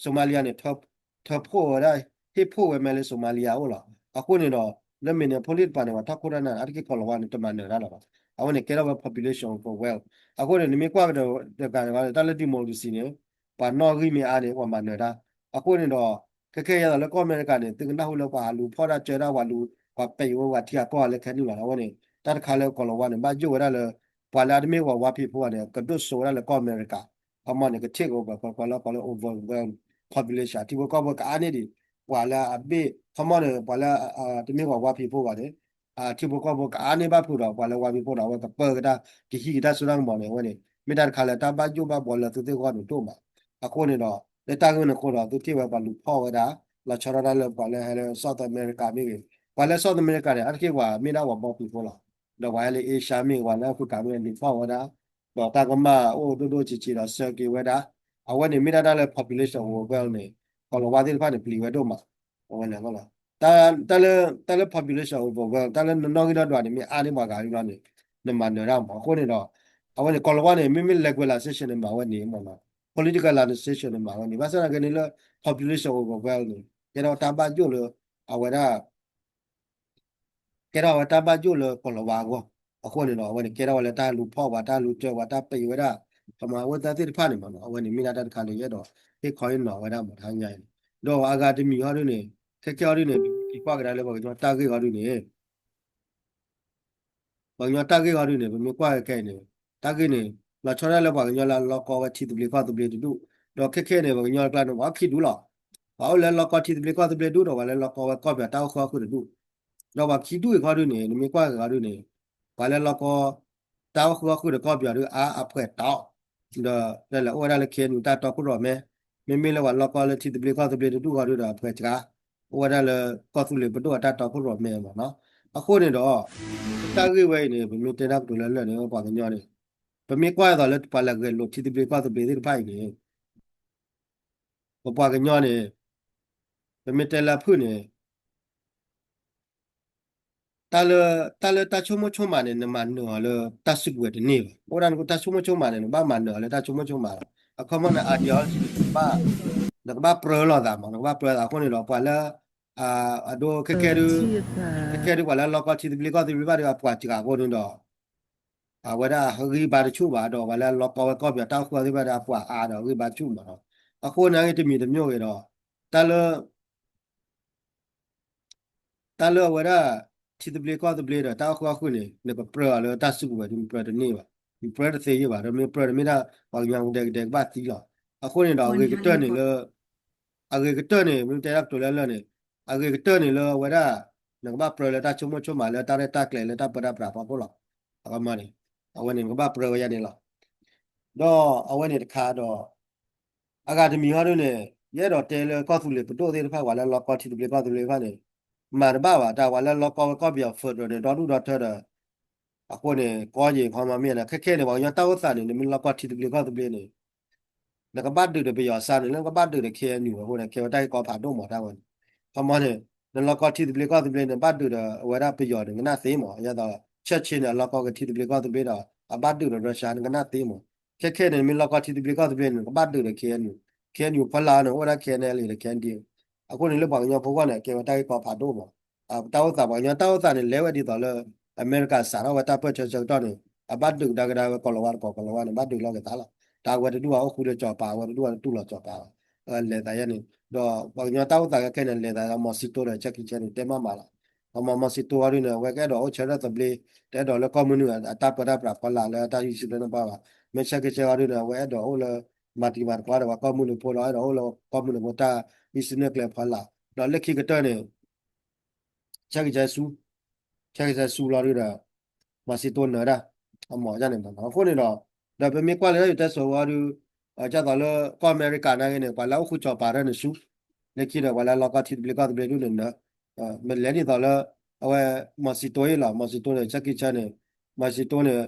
Somalia န့ၣ် ထၢဖှိၣ်ဝဲဒၣ် ဟ့ၣ်ဖှိၣ်ဝဲမးလၢ Somalia အိၣ်လီၤ. အဃိန့ၣ်ဒီး လၢ Minneapolis တပၤန့ၣ် ပှၤထီၣ်ခိၣ်တၢ်နၢ် အါတက့ၢ်ကီၤလၤဝါန့ၣ် တမၤနၢၤတၢ်လၢၤဘၣ်. အဝဲန့ၣ်ကဲထီၣ်ဝဲ population overwhelm အဃိန့ၣ် နမ့ၢ်ကွၢ်ကဒီးတဂၤန့ၣ် တၢ်လၢ democracy န့ၣ် ပှၤနီၣ်ဂံၢ်မ့ၢ်အါန့ၣ် ပှၤမၤနၢၤတၢ် အဃိန့ၣ်ဒီး ခဲခဲယၤသိးလၢကီၢ်အမဲရကၤန့ၣ် သုကနၢ်ဟူလၢပှၤဟးလူၤဖီၣ်တၢ်စၢတၢ် ပှၤလူၤ ပှၤပဲာ်ယိၣ်ဝဲပှၤထံဂၤကီၢ်ဂၤလၢခဲနုာ်လီၤ. အဝဲန့ၣ် တၢ်တခါလၢကီၤလၤဝါန့ၣ် ဘၣ်ယိၣ်ဝဲဒၣ်လၢ ပှၤလၢအတမ့ၢ်ပှၤဝါဖံးဖိဘၣ်န့ၣ် ကဒိၣ်စိဝဲဒၣ်လၢကီၢ်အမဲရကၤ ခီမီန့ၣ် က take over ပှၤ ပှၤလၢ ပှၤလၢ overwhelm population ထံဖိကီၢ်ဖိကအါန့ၢ်ဒံး ပှၤလၢအဘ့ၣ် ခီမီန့ၣ် ပှၤလၢ တမ့ၢ်ပှၤဝါဖံးဖိဘၣ်န့ၣ် ထံဖိကီၢ်ဖိကအါန့ၢ်ဘၣ်ဖုးဒီး ပှၤလၢဝါဖံးဖိဒီး အဝဲကပၢကတၢၢ် ကဟံးကတၢၢ်စိတၢ်ကမီၤန့ၣ် အဝဲန့ၣ် မ့ၢ်တၢ်တခါလၢတၢ်ဘၣ်ယိၣ်ဘၣ်ဘှီလၢသုသ့ၣ်ဂီၢ်န့ၣ်ဒိၣ်မး. အဃိန့ၣ်ဒီး လၢတၢ်ဂ့ၢ်န့ၣ်အဃိဒီး သုထံၣ်ဝဲပှၤလူၤဖီၣ်ဝဲဒၣ် လီၤဆီဒၣ်တၢ်လၢပှၤလၢဟဲလၢ South America မ့ၢ်ဂ့ၤ ပှၤလၢ South America န့ၣ် အါတက့ၢ်ပှၤမ့ၢ်ဒၣ်ပှၤဘီဖံးဖိလီၤ. ဒီးပှၤဟဲလၢ Asia မ့ၢ်ဂ့ၤ ပှၤလၢ Africa မ့ၢ်ဂ့ၤ လူၤဖီၣ်ဝဲဒၣ် ဒီးတၢ်ကမၣ်အိၣ်ဒိၣ်ဒိၣ်ဆံးဆံးဒီးဆၢက့ၤဝဲဒၣ် အဝဲန့ၣ်မ့ၢ်ဒၣ်တၢ်လၢ population overwhelm န့ၣ် ကီၤလၤဝါသ့ၣ်တဖၣ်န့ၣ် ပျံၤဝဲဒိၣ်မး အဝဲန့ၣ်လီၤ. တၢ်လၢ တၢ်လၢ population overwhelm တၢ်လၢနနီၣ်ဂံၢ်နီၣ်ဒွးန့ၣ် မ့ၢ်အါန့ၢ်ပှၤဂၤလံလီၤန့ၣ် နမၤနၢၤတၢ်မး အဃိန့ၣ်ဒီး အဝဲန့ၣ် ကီၤလၤဝါန့ၣ် မ့မ့ၢ် legalization န့ၣ်မၤဝဲန့ၣ်မးနီၤ politicalization န့ၣ်မၤဝဲန့ၣ် ဘၣ်ဆၣ်သနာ်က့န့ၣ်လၢ population overwhelm န့ၣ် ကဲထီၣ်တၢ်ဘၣ်ယိၣ်လၢ အဝဲဒၣ် ကဲထီၣ်ဝဲတၢ်ဘၣ်ယိၣ်လၢကီၤလၤဝါအဂီၢ် အဃိန့ၣ်ဒီး အဝဲန့ၣ်ကဲထီၣ်ဝဲလၢတၢ်လူၤဖီၣ်ပှၤ တၢ်လူၤစၢၤပှၤ တၢ်ပဲာ်ဝဲဒၣ် ကမၤဝဲတၢ်သ့ၣ်တဖၣ်န့ၣ်မးနီၤ အဝဲန့ၣ်မ့ၢ်ဒၣ်တၢ်တခါလၢယအဲၣ်ဒိး ဟ့ၣ်ခီဟ့ၣ်နီၤဝဲဒၣ်မးတဟါညါအံၤန့ၣ် ဒီးအဂၤတမံၤဟီဒုန့ၣ် ခဲခဲဟီဒုန့ၣ် ပကွၢ်ကဒါလၢပှၤကညီတၢ်ဂ့ၢ်ဟီဒုန့ၣ် ပှၤကညီတၢ်ဂ့ၢ်ဟီဒုန့ၣ် ပမ့ၢ်ကွၢ်ခဲအံၤန့ၣ် တၢ်ဂ့ၢ်န့ၣ် လီၤဆီဒၣ်လၢပှၤကညီလၢအလီၢ်ကီဝဲထံသဘျ့ကီၢ်သဘျ့တဒူၣ် ဒီးခဲခဲန့ၣ် ပှၤကညီတကျါန့ၣ် ပှၤအီၣ်ခံဒူၣ်လီၤ. ပှၤအိၣ်လၢလီၢ်ကီထံသဘျ့ကီၢ်သဘျ့ဒူၣ်ဒီး ပှၤလၢလီၢ်ကီဝဲကီၢ်ပယီၤတၢ်အိၣ်ဃၢအီၣ်ဃုာ်တဒူၣ် ဒီးပှၤခံဒူၣ်အံၤခီဒုန့ၣ် နမ့ၢ်ကွၢ်က့ၤခီဒုန့ၣ် ပှၤလၢလီၢ်ကီ တၢ်အိၣ်ဃုာ်အီၣ်ဃုာ်ဒီးကီၢ်ပယီၤဒုအါအဖှဲးတီ ဒီးတဲလၢအိၣ်ဝဲဒၣ်လၢ ခ့ၣ်အဲၣ်ယူၣ် တၢ်တီခိၣ်ရိၣ်မဲ, မ့မ့ၢ်လၢပှၤလီၢ်ကီလၢထံသဘျ့ကီၢ်သဘျ့တဒူၣ်ဃီဒုဒီးအဖှဲးစှၤ, အိၣ်ဝဲဒၣ်လၢကီၢ်သူလ့ၤပဒိၣ်အတၢ်တီခိၣ်ရိၣ်မဲမ့ၢ်နီၤ. အဃိန့ၣ်ဒီး တၢ်ဂ့ၢ်ဝဲအံၤန့ၣ် ပမ့ၢ်တဲတၢ်ကတိၤလၢလၢာ်န့ၣ် ပှၤကညီန့ၣ် ပမ့ၢ်ကွၢ်သိးလၢပှၤလၢဂဲၤလိာ်ထံသဘျ့ကီၢ်သဘျ့သ့ၣ်တဖၣ်အံၤန့ၣ် ပပှၤကညီန့ၣ် ပမ့ၢ်တဲလၢအဖုၣ်န့ၣ် တၢ်လၢ တၢ်လၢတၢ်ဆိကမိၣ်ဆိကမးန့ၣ် နမၤနၢၤအီၤလၢတၢ်စုကဝဲၤတန့ၢ်ဘၣ်. အိၣ်ဒၣ်နကတၢ်ဆိကမိၣ်ဆိကမးန့ၣ် နကဘၣ်မၤနၢၤအီၤလၢတၢ်ဆိကမိၣ်ဆိကမးလီၤ. အခီပညီန့ၣ် ideology န့ၣ် နကဘၣ် နကဘၣ်ပြၢလိာ်သးမး နကဘၣ်ပြၢသးအဃိန့ၣ်ဒီး ပှၤလၢ အဒိခဲကဲဒု ခဲကဲဒုပှၤလၢလီၢ်ကီထံသဘျ့ကီၢ်သဘျ့ဘၣ်ဒီးအပှၤစှၤအဃိန့ၣ်ဒီး အဝဲဒၣ်အဂံၢ်ဘါတဆူၣ်ဘၣ်ဒီး ပှၤလၢလီၢ်ကီဝဲကီၢ်ပယီၤတၢ်အိၣ်ဃုာ်အီၣ်သ့ၣ်တဖၣ်ဒီးအပှၤအါဒီးအဂံၢ်ဘါတဆူၣ်မးနီၤ. အဃိန့ၣ် အဂ့ၢ်တမံၤတမံၤဂ့ၤဒီး တၢ်လၢ တၢ်လၢအဝဲဒၣ် ထံသဘျ့ကီၢ်သဘျ့ဒီးတၢ်အိၣ်ဃုာ်အီၣ်ဃုာ်န့ၣ် နကပြၢအီၤလၢတၢ်စုကဝဲၤဒု နပြၢတန့ၢ်ဘၣ်. နပြၢတသ့ယဲၢ်ဘၣ် ဒီးမ့ၢ်ပြၢဒီးမ့ၢ်ဒၣ်ပှၤကညီကဒဲကဒဲကဘၣ်သံလီၤ. အဃိန့ၣ်ဒီးအဂ့ၤကတၢၢ်န့ၣ်လၢ အဂ့ၤကတၢၢ်န့ၣ် မ့ၢ်တဲတၢ်ကတိၤလၢလၢာ်န့ၣ် အဂ့ၤကတၢၢ်န့ၣ်လၢအဝဲဒၣ် နကဘၣ်ပြၢလၢတၢ်ဆိကမိၣ်ဆိကမးလၢတၢ်ရဲၣ်တၢ်ကျဲၤလၢတၢ်ပၢတၢ်ပြးဖီခိၣ်လီၤ. အခီပညီန့ၣ် အဝဲန့ၣ်နကဘၣ်ပြၢဝဲယါန့ၣ်လီၤ. ဒီးအဝဲန့ၣ်တခါဒီး အဂၤတမံၤဟီဒုန့ၣ် ယအဲၣ်ဒိးတဲလၢကီၢ်သူလ့ၤပဒိၣ်သ့ၣ်တဖၣ် ပှၤလၢလီၢ်ကီထံသဘျ့ကီၢ်သဘျ့တဖၣ်န့ၣ် မၤတဘၣ်ဘၣ် တၢ်ပှၤလၢလီၢ်ကီဝဲကီၢ်ပယီၤ federal န့ၣ် ဒီဒူၣ်ဒီထၢဒီး အဃိန့ၣ် ကီယံာ်ခီမီမ့ၢ်န့ၣ် ခဲခဲန့ၣ် ပှၤကညီတၢ်အိၣ်သးန့ၣ် နမ့ၢ်လီၢ်ကီထံသဘျ့ကီၢ်သဘျ့န့ၣ် နကဘၣ်ဒုးဒီးပယီၤစါန့ၣ် လၢနကဘၣ်ဒုးဒီး ခ့ၣ်အဲၣ်ယူၣ် အဃိန့ၣ် ကဲဝဲတၢ်ဂ့ၢ်ကီဖးဒိၣ်မးတၢ်ဝဲန့ၣ် ခီမီန့ၣ် နလီၢ်ကီထံသဘျ့ကီၢ်သဘျ့န့ၣ် ဘၣ်ဒုးဒီးအဝဲဒၣ်ပယီၤန့ၣ် ကနၣ်သ့မး ယသိး ဆၢဆ့န့ၣ် အလီၢ်ကီကထံသဘျ့ကီၢ်သဘျ့ဒီး အဘၣ်ဒုးဒီး Russia န့ၣ် ကနၣ်သ့မး ခဲခဲန့ၣ် နမ့ၢ်လီၢ်ကီထံသဘျ့ကီၢ်သဘျ့န့ၣ် နကဘၣ်ဒုးဒီး ခ့ၣ်အဲၣ်ယူၣ် ခ့ၣ်အဲၣ်ယူၣ် ဖီလာ်န့ၣ် အိၣ်ဝဲဒၣ် ခ့ၣ်အဲၣ်ယူၣ် ဒီး ခ့ၣ်အဲၣ်ယူၣ် အဃိန့ၣ် လၢပှၤကညီဖိဂီၢ်န့ၣ် ကဲဝဲတၢ်ဂ့ၢ်ကီဖးဒိၣ်မး တၢ်အိၣ်သး ပှၤကညီတၢ်အိၣ်သးန့ၣ် လဲၤဝဲဒ်သိးလၢ အမဲရကၤစးထီၣ်ဝဲတၢ်ပၢၢ်ဆၢဆၢကတီၢ်န့ၣ် အဘၣ်ဒုးကဒါကဒါဝဲ ကီၤလၤဝါတကီၤ ကီၤလၤဝါန့ၣ် ဘၣ်ဒုးလိာ်က့ၤသးလီၤ. တၢ်အဝဲတဒူၣ်အအိၣ်ဃူလၢစီၤပၤ အဝဲတဒူၣ်အတတူၢ်လိာ်စီၤပၤဘၣ် လဲၤသးယါန့ၣ် ဒီးပှၤကညီတၢ်အိၣ်သးခဲခဲန့ၣ် လဲၤသး မီၤစံတိဒီး ဆၢခံဆၢန့ၣ် တဲမးမးလီၤ. ခီမီ မီၤစံတိအီၤဒုန့ၣ် အဝဲကအဲၣ်ဒိးအိၣ်ဆၢထၢၣ်သဘျ့ တအဲၣ်ဒိးလၢကီၢ်မုၢ်နုာ် အတၢ်ပၢတၢ်ပြးဖီလာ်လၢတၢ်ဟံးစုနဲၣ်ကျဲန့ၣ်ဘၣ်ဘၣ်. မ့ၢ်ဆၢခံဆၢအီၤဒုန့ၣ် အဝဲအဲၣ်ဒိးအိၣ်လၢ မၤတံၤမၤသကိးဒီးပှၤကီၢ်မုၢ်နုာ်ဖိဒီး အဲၣ်ဒိးအိၣ်လၢကီၢ်မုၢ်နုာ်ဖိတၢ်ဟံးစုနဲၣ်ကျဲဖီလာ် ဒီးလၢခံကတၢၢ်န့ၣ် ဆၢကဆၢဆူ ဆၢကဆၢဆူလီၤဒုဒီး မီၤစံတိနၢၤဒၣ် အမီၤဒ်န့ၣ်မးနီၤ. အဃိန့ၣ်ဒီး ဒီးပမ့ၢ်ကွၢ်လၢတၢ်ယိၤတဲစိၤဝဲဒု ဒ်သိးလၢကီၢ်အမဲရကၤနာ်က့န့ၣ် ပှၤလၢအိၣ်ဃူစီၤပၤတၢ်န့ၣ်ဆူ လၢခံဒီးပှၤလၢလီၢ်ကီထံသဘျ့ကီၢ်သဘျ့ဒုန့ၣ်နၢၤ မ့ၢ်လဲၤဒ်သိးလၢ အဝဲ မီၤစံတိအံၤလီၤ. မီၤစံတိန့ၣ် ဆၢခံဆၢန့ၣ် မီၤစံတိန့ၣ်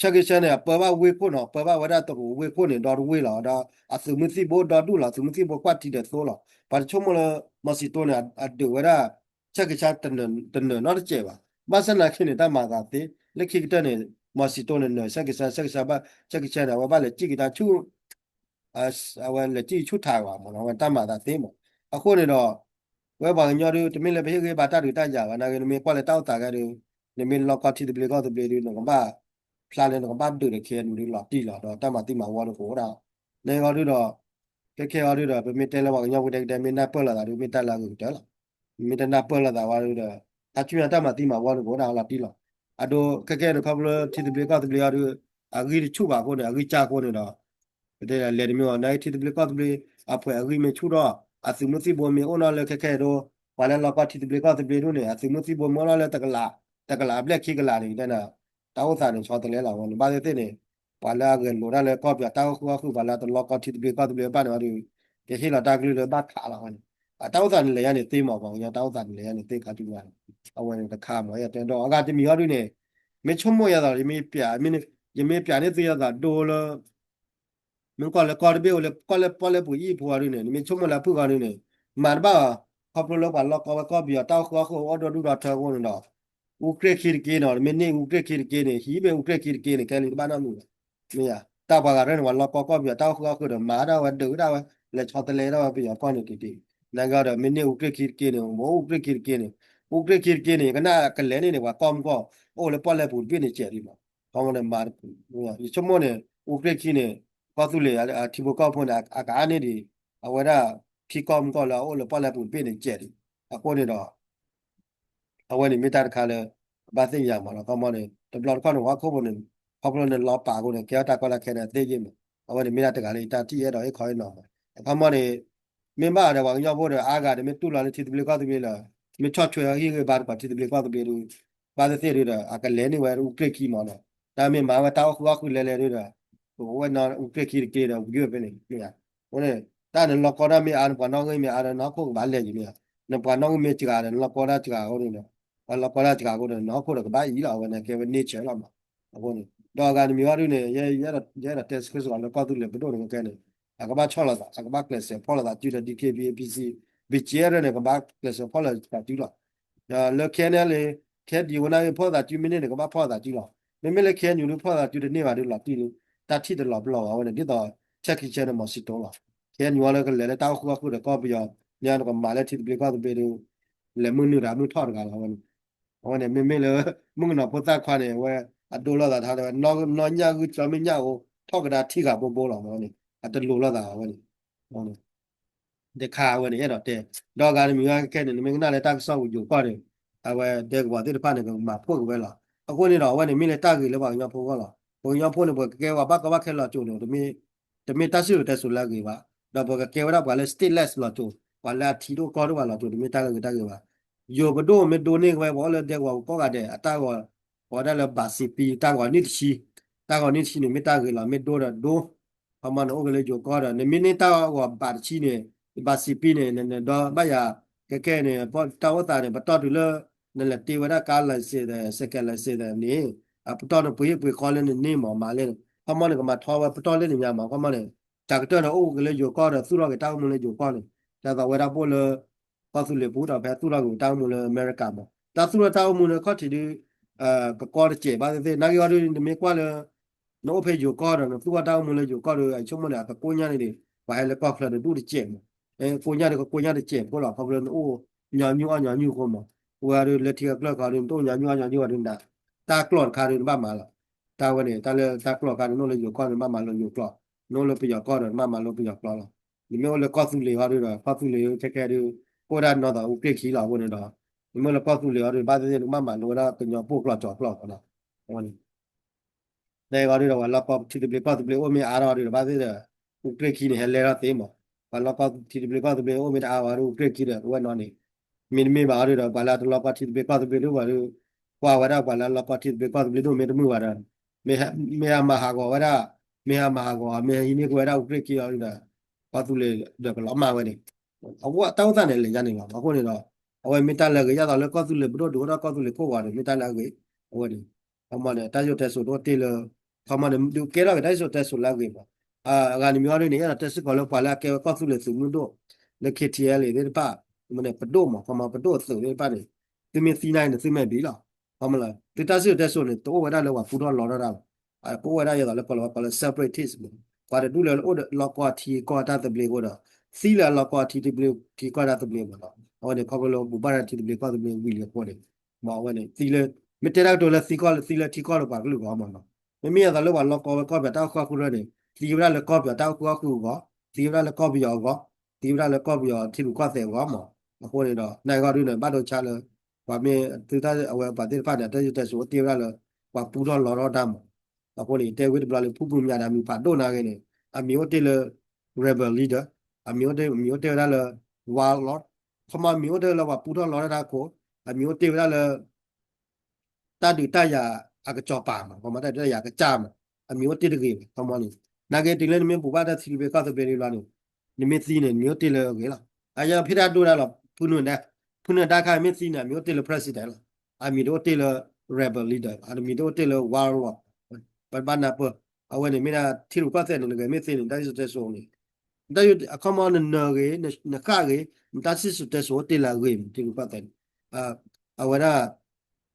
ဆၢကဆၢန့ၣ် အပၢဘၣ်ဝ့ၢ်ခိၣ်နီၤ ပၢဘၣ်ဝဲဒၣ်တရူးဝ့ၢ်ခိၣ်န့ၣ် ဒီတဝ့ၢ်လီၤ. ဒီးအသုးမုၢ်သံၣ်ဘိဒီဒူၣ်လီၤ. သုးမုၢ်သံၣ်ဘိကွၢ်ထံဒီးသိလီၤ. ပှၤတဆိကမိၣ်လၢ မီၤစံတိန့ၣ် အဒုးဝဲဒၣ် ဆၢကဆၢ တနၢၤနီတစဲးဘၣ်. ဘၣ်ဆၣ်သနာ်က့န့ၣ် တၢ်မၤသးသ့ လၢခံကတၢၢ်န့ၣ် မီၤစံတိန့ၣ်နၢၤဆၢကဆၢ ဆၢကဆၢဘၣ် ဆၢကဆၢန့ၣ် အဝဲဘၣ်လဲၤစံၣ်က့ၤတၢ်ဆူၣ် အဝဲလဲၤစံၣ်ဆူၣ်ထးဂီၤမးနီၤ အဝဲတၢ်မၤသးသ့မး. အဃိန့ၣ်ဒီး ဝဲပှၤကညီဒု တမ့ၢ်လၢပဟ့ၣ်ဂံၢ်ဘါတၢ်ဒုးတၢ်ယၤဘၣ် နာ်က့ နမ့ၢ်ကွၢ်လၢတၢ်အိၣ်သးကဲဒု နမ့ၢ်လီၢ်ကီထံသဘျ့ကီၢ်သဘျ့ဒု နကဘၣ် ဖျါလၢနကဘၣ်ဒုးဒီး ခ့ၣ်အဲၣ်ယူၣ် ဒုလီၤတံၢ်လီၤ ဒီးတၢ်မၤသံမၤဝီဒုကအိၣ်ဒၣ် န့ၣ်ဂီၢ်ဒုဒီး ခဲခဲအီၤဒုဒီး ပမ့ၢ်တဲလၢပှၤကညီပူၤတဲကတဲ မ့ၢ်နၢ်ပၢၢ်လိာ်သးဒု မ့ၢ်တၢ်လၢအဂ့ၤကတၢၢ်လီၤ. မ့ၢ်တနၢ်ပၢၢ်လိာ်သးဝဲဒုဒီး တၢ်ဆူညါတၢ်မၤသံမၤဝီဒုကအိၣ်ဒၣ်လီၤတံၢ်လီၤ. အဒိ ခဲခဲန့ၣ် ခီဖျိလၢထံသဘျ့ကီၢ်သဘျ့အီၤဒု အဂံၢ်တဆူၣ်ဘၣ်အဃိန့ၣ် အဂံၢ်စၢ်အဃိန့ၣ်ဒီး ပတဲလဲၤတမ့ၢ်အီၤ နာ်က့ထံသဘျ့ကီၢ်သဘျ့ အဖှဲးအဂံၢ်မ့ၢ်ဆူၣ်ထီၣ် အသုးမုၢ်သံၣ်ဘိမ့ၢ်အိၣ်နီၢ်လၢခဲခဲဒိ ပှၤလၢလီၢ်ကီထံသဘျ့ကီၢ်သဘျ့ဒုန့ၣ် အသုးမုၢ်သံၣ်ဘိမ့ၢ်အိၣ်နီၢ်လၢတကလး တကလးအဘျဲၣ်ခံကလးန့ၣ် တဲနၤ တၢ်အိၣ်သးန့ၣ် ဆီတလဲလီၤဝဲန့ၣ် ဘၣ်သ့ၣ်သ့ၣ်န့ၣ် ပှၤလၢအဂဲၤလိာ်တၢ်လၢကီၢ်ပယီၤတၢ်အိၣ်ဃူအိၣ်ဃုာ် ပှၤလၢတလီၢ်ကီထံသဘျ့ကီၢ်သဘျ့ဘၣ်န့ၣ်အီၤဒု ကဟ့ၣ်လီၤတၢ်ကလုၢ်လၢဘၣ်ခးလီၤဝဲန့ၣ် အတၢ်အိၣ်သးန့ၣ်လဲၤယါန့ၣ်သ့မး ပှၤကညီတၢ်အိၣ်သးန့ၣ်လဲၤယါန့ၣ်သ့ခါဆူညါန့ၣ် အဝဲန့ၣ်တခါမး ယတဲဒီးအဂၤတမံၤအီၤဒုန့ၣ် မ့ၢ်ဆိကမိၣ်ယၤသး ယမ့ၢ်ပျးန့ၢ်သုယၤသးဒိလၢ မ့ၢ်ကီၢ်လၢကီၢ်တဘ့ၣ်အိၣ်လၢကီၢ်လၢပီၣ်လဲၣ်ပူၤအံၤဖိအီၤဒုန့ၣ် နမ့ၢ်ဆိကမိၣ်လၢအဖုၣ်ဃီဒုန့ၣ် မၤတဘၣ်ဘၣ် ခီဖျိလၢပှၤလီၢ်ကီဝဲကီၢ်ပယီၤတၢ်အိၣ်ဃူအိၣ်ဃုာ်အိၣ်ဒီဒူၣ်ဒီထၢအဃိန့ၣ်ဒီး အူကြ့ၢ်ခံတက့ၢ်နီၤ နမ့ၢ်န့ၢ်အူကြ့ၢ်ခံတက့ၢ်န့ၣ် ဟံးမ့ၢ်အူကြ့ၢ်ခံတက့ၢ်န့ၣ် ခဲလံာ်တဘၣ်နီတမံၤဘၣ် မ့ၢ်ယါ တၢ်ပှၤဂၤရဲၣ်န့ၣ် ပှၤလီၢ်ကီကီၢ်ပယီၤတၢ်အိၣ်ဃူအိၣ်ဃုာ်ဒီး မၤဒၣ်ဝဲဒုးဒၣ်ဝဲ လဲၤဆီတလဲဒၣ်ဝဲပယီၤကီၢ်န့ၣ်တက့ၢ် နာ်က့ဒီး မ့ၢ်န့ၢ်အူကြ့ၢ်ခံတက့ၢ်န့ၣ် မ့ၢ်အူကြ့ၢ်ခံတက့ၢ်န့ၣ် အူကြ့ၢ်ခံတက့ၢ်န့ၣ် ကနၣ်ကလဲၤန့ၢ်န့ၣ် ပှၤကီၢ်မုၢ်ကီၢ် အိၣ်လၢပီၣ်လဲၣ်ပူၤတဘ့ၣ်န့ၣ်စဲးဒံးမး ခီမီန့ၣ်မၤ ယဆိကမိၣ်န့ၣ် အူကြ့ၢ်ခံန့ၣ် ကီၢ်သူလ့ၤအထံဖိကီၢ်ဖိန့ၣ် အကအါန့ၢ်ဒံး အဝဲဒၣ် ထံကီၢ်မုၢ်ကီၢ်လၢအအိၣ်လၢပီၣ်လဲၣ်ပူၤတဘ့ၣ်န့ၣ်စဲးဒံး အဃိန့ၣ်ဒီး အဝဲန့ၣ်မ့ၢ်တၢ်တခါလၢ ဘၣ်သ့ၣ်ညါမးလီၤ ခီမီန့ၣ် တဘျီတခီၣ်န့ၣ် ဟီၣ်ခိၣ်ဖိန့ၣ် ခီဖျိန့ၣ်လီၤပာ်အဃိန့ၣ် ကဲထီၣ်တၢ်ကီတၢ်ခဲန့ၣ်သ့ယ့ၣ်မး အဝဲန့ၣ်မ့ၢ်တၢ်တဂၤလၢယတၢ်ထံၣ်အဲၣ်ဒိးဟ့ၣ်ခီဟ့ၣ်နီၤမး အခီမီန့ၣ် မ့ၢ်ဘၣ်ဒီးပှၤကညီဖိဒီးအါဂၤဒီးမ့ၢ်တူၢ်လိာ်လၢထံသဘျ့ကီၢ်သဘျ့လၢ မ့ၢ်ဆီၣ်ထွဲအဟံၣ်ဂ့ၤဘါတပှၤထံသဘျ့ကီၢ်သဘျ့ဒီး ဘၣ်သ့ၣ်သ့ၣ်ဒီး အကလဲၤန့ၢ်ဝဲအူကြ့ၢ်ခံမးနီၤ. တၢ်မ့ၢ်မၤဝဲတၢ်အီၣ်ဃုာ်အီၣ်ဃုာ်လဲၤလဲၤဒီး အဝဲနီၤအူကြ့ၢ်ခံတက့ဒီး ဝံၤဝဲဖဲန့ၣ် မ့ၢ်ဧါ. အဃိန့ၣ် တၢ်နလီၢ်ကီတၢ်မ့ၢ်အါ နပှၤနီၣ်ဂံၢ်မ့ၢ်အါဒီး နဟီၣ်ခိၣ်ကဘၣ်လဲၤယံၤမ့ၢ်ဧါ. နပှၤနီၣ်ဂံၢ်မ့ၢ်စှၤဒီး နလီၢ်ကီတၢ်စှၤအဃိန့ၣ်ဒီး ပှၤလီၢ်ကီတၢ်စှၤအဃိဒီး နဟီၣ်ခိၣ်ဒီးကဘၣ်အံၤလီၤ. အဝဲန့ၣ်ကဲဝဲ nature လီၤမး. အဃိန့ၣ် ဒီးအဂၤတမံၤဟီဒုန့ၣ် ယအဲၣ်ဒိးတဲစ့ၢ်ကီးလၢကီၢ်သူလ့ၤပဒိၣ်န့ၣ်ကဲန့ၣ် အကဘၣ်ဆီၣ်လီၤသး အကဘၣ်ကျဲးစၢးဖီၣ်လိာ်သးစုဒီး DKBA PC BGF န့ၣ် ကဘၣ်ကျဲးစၢးဖီၣ်လိာ်သးစုလီၤ. လၢ KNLA KNDO န့ၣ် ဖီၣ်သးစုမ့ၢ်န့ၢ်န့ၣ် ကဘၣ်ဖီၣ်သးစုလီၤ. မ့မ့ၢ်လၢ KNU ဒုးဖီၣ်သးစုတန့ၢ်ဘၣ်ဒုးလီၤတံၢ်လံ တၢ်ထံၣ်တလီၤပလိာ်ဘၣ်ဝဲန့ၣ် ဒ်သိး ဆဲခံဆဲန့ၣ် မီၤစံတိလီၤ. KNU လၢကလဲၤလၢတၢ်အီၣ်ဃုာ်အီၣ်ဃုာ်ဒီးကီၢ်ပယီၤ န့ၣ်ကမၤလၢထံသဘျ့ကီၢ်သဘျ့ဒီး လဲၤမုၢ်နုာ်တၢ်မုၢ်ထီၣ်တဂၤလီၤဝဲန့ၣ်. အဝဲန့ၣ် မ့မ့ၢ်လၢ မုၣ်ကနီၤဖိသၣ်ခွါန့ၣ် အဝဲအဒိလိာ်သးထါတဲဝဲ နီၢ်ညၣ်ဂုၢ်ကၠီမ့ၢ်ညၣ်ဧိၤ ထီၣ်ကဒါထံဂၤဘိဘိလီၤဝဲန့ၣ် အတလိၤလိာ်သးဝဲန့ၣ် တခါဝဲန့ၣ် အဲၣ်ဒိးတဲ ဒီးဂၤတမံၤဝဲခဲခဲန့ၣ် နမ့ၢ်ကနၣ်လၢတၢ်ကစီၣ်ပူၤယိၤကီၢ်န့ၣ် အဝဲဒဲကဝီၤသ့ၣ်တဖၣ်န့ၣ် ကမၤဖှိၣ်က့ၤဝဲလီၤ. အဃိန့ၣ်ဒီး အဝဲန့ၣ်မ့ၢ်လၢတၢ်ဂ့ၤလၢပှၤကညီဖိအဂီၢ်လီၤ. ပှၤကညီဖိန့ၣ် ပှၤကကဲဝဲဘၣ်ကီဘၣ်ခဲလီၤစိၤန့ၣ် တမ့ၢ်တၢ်စံၣ်စိၤတဲစိၤလၢအဂ့ၤဘၣ်. ဒီးပှၤကကဲဝဲဒၣ်ပှၤလၢ stateless လီၤစိၤ ပှၤလၢအထံဒိၣ်ကီၢ်ဒိၣ်ဘၣ်လီၤစိၤ တမ့ၢ်တၢ်လၢအဂ့ၤတၢ်ဂ့ၤဘၣ်. ယိၤပဒိၣ်မ့ၢ်ဒိန့ၢ်ဝဲ ပှၤအိၣ်လၢဒဲကဝီၤကိးဂၤဒဲး အတၢ်ဂီၤ ပဝဲဒၣ်လၢဘးစံးပံ တၢ်ဂီၤနံၣ်တဆံ, တၢ်ဂီၤနံၣ်တဆံန့ၣ် မ့ၢ်တၢ်ဂ့ၤလီၤ မ့ၢ်ဒိဒီးဒိ, ခီမီန့ၣ် အိၣ်က့ၤလၢယိၤကီၢ်ဒီး နမ့ၢ်န့ၢ်တၢ်ဂီၤဘးတဆံန့ၣ် ဘးစံးပံန့ၣ် နဒီးဘၣ်ယၤ ခဲခဲန့ၣ် တၢ်အိၣ်သးန့ၣ် ပတီၢ်တုၤလၢ နလဲၤတ့ဝဲဒၣ် car license ဒီး second license န့ၣ် အပတီၢ်န့ၣ် ပှ့ၤဟ့ၣ်ပှ့ၤဃီလၢနန့ၢ်မးမးလၢ ခီမီန့ၣ် ကမၤထီဝဲပတီၢ်လၢနညါမး ခီမီန့ၣ် တၢ်ကတၢၢ်န့ၣ် အိၣ်က့ၤလၢယိၤကီၢ်ဒီး သူၣ်ထီၣ်က့ၤတၢ်အိၣ်မူလၢယိၤကီၢ်န့ၣ် ဒ်သိးဝဲဒၣ်ပအိၣ်လၢ ကီၢ်သူလ့ၤပူၤဒီး ဖဲသူၣ်ထီၣ်က့ၤတၢ်အိၣ်မူလၢအမဲရကၤမး တၢ်သူၣ်ထီၣ်တၢ်အိၣ်မူလၢခီၣ်ထံးဒုး ကကီတစဲးဘၣ်သ့ၣ်သ့ၣ် နာ်က့အီၤဒုး နမ့ၢ်ကွၢ်လၢ နအိၣ်ဖဲယိၤကီၢ်ဒီး နသူၣ်ထီၣ်တၢ်အိၣ်မူလၢယိၤကီၢ်ဒီး အဆိကမိၣ်န့ၣ် အကကိညၢ်န့ၣ်ဒီး ပှၤဟဲလၢကီၢ်ချၢဒီးဒူၣ်တစဲးမး ကိညၢ်ဒီးကကိညၢ်တစဲးဖိလီၤ ခီဖျိနအိၣ်ညီနုၢ်အီၣ်ညီနုၢ်အဃိမး အဝဲဒုးလၢထံဂၤကျၢၢ်ခီဒုး နတအိၣ်ညီနုၢ်အီၣ်ညီနုၢ်အီၤဒုးနၤ တၢ်ကျီၢ်တခါဒုးနဘၣ်မၤလီၤ တၢ်ဝဲန့ၣ် တၢ်လၢတၢ်ကျီၢ်တခါဒုး နအိၣ်လၢယိၤကီၢ်န့ၣ် နဘၣ်မၤလိယိၤကျိာ် နအိၣ်လၢပယီၤကီၢ်ဒီး နဘၣ်မၤလိပယီၤကျိာ်လီၤ နမ့ၢ်အိၣ်လၢကီၢ်သူလ့ၤဟီဒုးဒီး ကီၢ်သူလ့ၤခဲခဲဒုး ကအိၣ်ဝဲဒၣ်နီၢ်သးအူကြ့ၢ်ခံလီၤအဃိန့ၣ်ဒီး နမ့ၢ်လၢကီၢ်သူလ့ၤဟီဒုး ဘၣ်သ့ၣ်သ့ၣ်နကဘၣ်မၤလိဝဲဒၣ်ကညီပိၢ်ကျိာ်ကၠီၤကျိာ်လီၤ အဝဲန့ၣ် တဲဂီၤဒုးဒီး ပှၤလီၢ်ကီၢ်ထံသဘျ့ကီၢ်သဘျ့အိၣ်မ့ၢ်အါထီၣ်ဒုးဒီး ဘၣ်သ့ၣ်ဒီး အူကြ့ၢ်ခံန့ၣ် ဟဲလဲထီၣ်သ့မး ပှၤလီၢ်ကီၢ်ထံသဘျ့ကီၢ်သဘျ့အိၣ်မ့ၢ်တအါဝဲဒုး အူကြ့ၢ်ခံဒီး အဝဲနီၢ်န့ၣ် မ့တမ့ၢ်ဘၣ်အီၤဒုးဒီး ပှၤလၢတလီၢ်ကီၢ်ထံသဘျ့ကီၢ်သဘျ့ဒုးဝဲဒုး ကွၢ်ဝဲဒၣ်ပှၤလၢလီၢ်ကီၢ်ထံသဘျ့ကီၢ်သဘျ့ဒုးမ့ၢ်တမုာ်ဘၣ်ဒီး မ့ၢ်ဟးမၤဟးဂီၤဝဲဒၣ် မ့ၢ်ဟးမၤဟးဂီၤ မ့ၢ်ဟဲဟံးန့ၢ်ကွံာ်ဝဲဒၣ်အူကြ့ၢ်ခံအီၤဒုးဒီး ကီၢ်သူလ့ၤဒီးကလီၤမၢ်ဝဲန့ၣ် အဝဲတၢ်အိၣ်သးန့ၣ် လဲၤညါန့ၣ်လီၤ အဃိန့ၣ်ဒီး အဝဲမ့ၢ်တၢ်လၢအဂ့ၤ ယသးလၢကီၢ်သူလ့ၤပဒိၣ်ဒုးအိၣ်ဒီးကီၢ်သူလ့ၤခိၣ်ဂီၤန့ၣ် မ့ၢ်တၢ်လၢအဂ့ၤ အဝဲန့ၣ် ခီမီန့ၣ် တၢ်စံၣ်စိၤတဲစိၤတအိၣ်တ့ၢ်လၢ ခီမီန့ၣ် ဒုးကဲထီၣ်က့ၤတၢ်စံၣ်စိၤတဲစိၤလၢအဂ့ၤမး အဂၤတမံၤအီၤဒုးန့ၣ် အဲၣ်ဒိးတဲစ့ၢ်ကီးလၢပှၤလၢအကဲဝဲကီၢ်သူလ့ၤသုးမုၢ်ဒိၣ် လၢ KTLA သ့ၣ်တဖၣ် မ့ၢ်န့ၣ် ပဒိၣ်မး ခီမီပဒိၣ်အသုးသ့ၣ်တဖၣ်န့ၣ် သုမ့ၢ်သံန့ၣ် သုမဲာ်ဘံလီၤ ခီမီလၢ သုတၢ်စံၣ်စိၤတဲစိၤန့ၣ် တအိၣ်ဝဲဒၣ်လၢပှၤပူထီၣ်လီထီၣ်တၢ်လီၤ ကအိၣ်ဝဲဒၣ်ယသးလၢပှၤလၢ separatist မး ပှၤတဒူၣ်လၢအိၣ်လီၢ်ကီၢ်ထံကီၢ်တၢ်သဘျ့အဃိဒီး သံလၢအလီၢ်ကီၢ်ထံသဘျ့ထံကီၢ်တၢ်သဘျ့မးလီၤ အဝဲန့ၣ် ခီဖျိလၢဘူၣ်ဘၣ်တၢ်ထံသဘျ့ကီၢ်သဘျ့ဝံၤလံအဃိန့ၣ် မ့ၢ်အဝဲန့ၣ် သံလၢ မ့ၢ်တဲတၢ်ကတိၤလၢသံကီၢ်လၢသံလၢထံကီၢ်လၢပှၤကလုာ်အဂီၢ်မးလီၤ မ့မ့ၢ်ယသးလၢပှၤလီၢ်ကီၢ်ဝဲကီၢ်ပယီၤတၢ်အိၣ်ဃုာ်အီၣ်ဃုာ်ရၢန့ၣ် သံဝဲဒၣ်လၢကီၢ်ပယီၤတၢ်အိၣ်ဃုာ်အီၣ်ဃုာ်အဂီၢ် သံဝဲဒၣ်လၢကီၢ်ပယီၤအဂီၢ် သံဝဲဒၣ်လၢကီၢ်ပယီၤထံရူၢ်ကီၢ်သဲးအဂီၢ်မး အဃိန့ၣ်ဒီး နာ်က့အီၤဒုးန့ၣ် ဘၣ်ဒိဆါလၢ ပှၤမ့ၢ်သုတၢ်အဝဲပှၤသ့ၣ်တဖၣ်န့ၣ် တၢ်စံၣ်စိၤတဲစိၤအိၣ်တ့ၢ်ဝဲဒၣ်လၢ ပှၤပူထီၣ်လီထီၣ်တၢ်မး အဃိန့ၣ် တဲဝဲတဘျီလၢ ဖုပူၤမၠးဒီး မံၤဖးဒိၣ်နၤဂ့ၤန့ၣ် အမံၤအိၣ်တ့ၢ်လၢ rebel leader အမံၤအိၣ်တ့ၢ် အမံၤအိၣ်တ့ၢ်ဝဲဒၣ်လၢ warlord ခီမီအမံၤအိၣ်တ့ၢ်လၢပှၤပူထီၣ်လီထီၣ်တၢ်ခိၣ် အမံၤအိၣ်တ့ၢ်ဝဲဒၣ်လၢ တၢ်ဒုးတၢ်ယၤအကစီၤပၤမး ခီမီတၢ်ဒုးတၢ်ယၤအကစၢ်မး အမံၤအိၣ်တ့ၢ်တဂ့ၤဘၣ် ခီမီန့ၣ် နာ်က့တုၤလၢနမ့ၢ်ဘူၣ်ဘၣ်တၢ်ထံသဘျ့ကီၢ်သဘျ့လံဘျီန့ၣ် နမ့ၢ်သံန့ၣ် နမံၤအိၣ်တ့ၢ်လၢအဂ့ၤလီၤ အယဖဲတၢ်ဒိဒၣ်လီၤ ဖုနုာ်ဒါ ဖုနုာ်ဒါခါမ့ၢ်သံန့ၣ် အမံၤအိၣ်တ့ၢ်လၢ president လီၤ အမံၤတအိၣ်တ့ၢ်လၢ rebel leader အမံၤတအိၣ်တ့ၢ်လၢ warlord ပဘၣ်နၢ်ပၢၢ် အဝဲန့ၣ်မ့ၢ်ဒၣ်ထံရူၢ်ကီၢ်သဲးန့ၣ် နဂဲၤမ့ၢ်သ့န့ၣ် တၢ်စံၣ်စိၤတဲစိၤန့ၣ် တၢ်အခီမီနနၢၤဂ့ၤ နဃၣ်ဂ့ၤ နတၢ်စံၣ်စိၤတဲစိၤအိၣ်တ့ၢ်လၢအဂ့ၤမး ထံရူၢ်ကီၢ်သဲးန့ၣ် အဝဲဒၣ်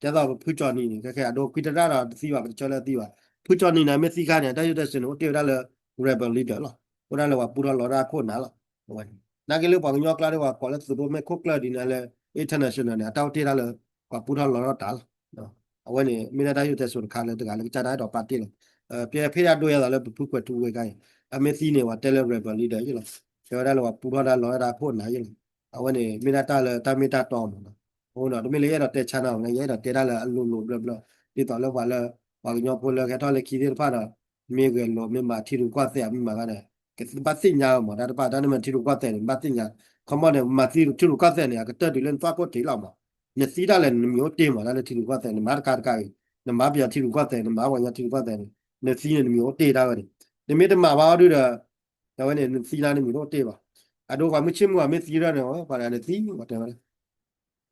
ဒ်သိးပဖုကၠီနံၤန့ၣ် ခဲခဲအဒိကွံတရၣ်ဒီးတသံဘၣ် ပတဆၢလၢသံဘၣ် ဖုကၠီနံၤန့ၣ် မ့ၢ်သံခါန့ၣ် တၢ်စံၣ်စိၤတဲစိၤန့ၣ် အိၣ်တ့ၢ်ဝဲဒၣ်လၢ rebel leader လီၤ အိၣ်ဒၣ်လၢပှၤပူထီၣ်လီထီၣ်တၢ်ခိၣ်နၤလီၤ အဝဲန့ၣ် နာ်က့လၢပှၤကညီကျါဒီးပှၤကိးလၢသုးရိၣ်မဲာ်ခိၣ်ကျၢၢ်ဒ်န့ၣ်လၢ international န့ၣ် အတၢ်အိၣ်တ့ၢ်ဒၣ်လၢ ပှၤပူထီၣ်လီထီၣ်တၢ်လီၤ အဝဲန့ၣ် မ့ၢ်ဒၣ်တၢ်စံၣ်စိၤတဲစိၤတခါလၢတဂၤလၢကစၢ်တၢ်အဲၣ်ဒိးပာ်တ့ၢ်လီၤ ပဖဲဒၣ်ဒိယသးလၢပဖုကွဲးထူဝ့ၣ်ခါအံၤ အမ့ၢ်သံန့ၣ် ပှၤတဲလၢ rebel leader ယ့ၣ်လီၤ တဲဝဲဒၣ်လၢပှၤပူထီၣ်တၢ်လီထီၣ်တၢ်ခိၣ်နၤယ့ၣ်လီၤ အဝဲန့ၣ် မ့ၢ်ဒၣ်တၢ်လၢတၢ်မ့ၢ်တၢ်တီမးလီၤ အဃိဒီး တမ့ၢ်လၢယအဲၣ်ဒိးတဲဆါနၤအီၤ ယအဲၣ်ဒိးတဲဒၣ်လၢအလိၤလိၤဘျၢဘျၢ ဒ်သိးလၢပှၤလၢ ပှၤကညီဖိလၢကဟဲထီၣ်လၢခံသ့ၣ်တဖၣ်ဒီး မ့ၢ်ဂဲၤလိာ်မ့ၢ်မၤထံရူၢ်ကီၢ်သဲးမ့ၢ်မၤဂၤန့ၣ် ကဘၣ်သ့ၣ်ညါဝဲမး တၢ်တဖၣ် တၢ်နမ့ၢ်ထံရူၢ်ကီၢ်သဲးန့ၣ် ဘၣ်သ့ၣ်ညါ, ခီမီန့ၣ် မၤသံထံရူၢ်ကီၢ်သဲးန့ၣ် အကတၢၢ်တုၤလၢနသွၣ်ခိၣ်ထံးလီၤမး, နသံတၢ်လဲၣ် နမံၤအိၣ်တ့ၢ်မး တၢ်လၢထံရူၢ်ကီၢ်သဲး နမၤတခါတခါအံၤ နမၤပယီၤထံရူၢ်ကီၢ်သဲး နမၤပှၤကညီထံရူၢ်ကီၢ်သဲးန့ၣ် နသံန့ၣ် နမံၤအိၣ်တ့ၢ်တၢ်ဝဲန့ၣ်, နမ့ၢ်တမၤဘၣ်အီၤဒုဒီး အဝဲန့ၣ် နသံလၢနမံၤတအိၣ်တ့ၢ်ဘၣ်. အဒိပှၤမုၢ်ဆ့ၣ်မုၢ်အမ့ၢ်သံရၢၢ်န့ၣ် ပှၤနသံ ပှၤတဲဝဲဒၣ်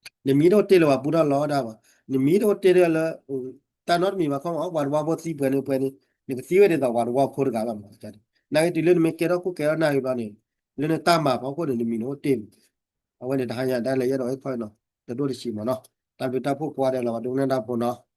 နမံၤတအိၣ်တ့ၢ်လၢပှၤပူထီၣ်လီၤဒၣ်ဘၣ်, နမံၤတအိၣ်တ့ၢ်လၢ တၢ်နီတမံၤဘၣ်ခီမီ ပှၤတဝီဖိသံပှဲၤန့ၣ်ပှဲၤန့ၣ် နကသံဝဲဒ်သိးပှၤတဝီဖိတဂၤလီၤမး. နာ်က့တုၤလၢနမ့ၢ်ကဲထီၣ်ခိၣ်ကဲထီၣ်နၢ်ဟံၣ်ဘျီန့ၣ် လၢနတၢ်မၤဖီခိၣ်န့ၣ် နမံၤန့ၣ်အိၣ်တ့ၢ်မး. အဝဲန့ၣ်တဟါညါဒၣ်လဲာ်ယအဲၣ်ဒိးဟ့ၣ်ခီနီၤ တဒိၣ်တဆံးမးနီၤ. တၢ်ဘျုးတၢ်ဖှိၣ်ကိးဂၤဒဲးလီၤ ပှၤဒိကနၣ်တၢ်ဖိနီၤ.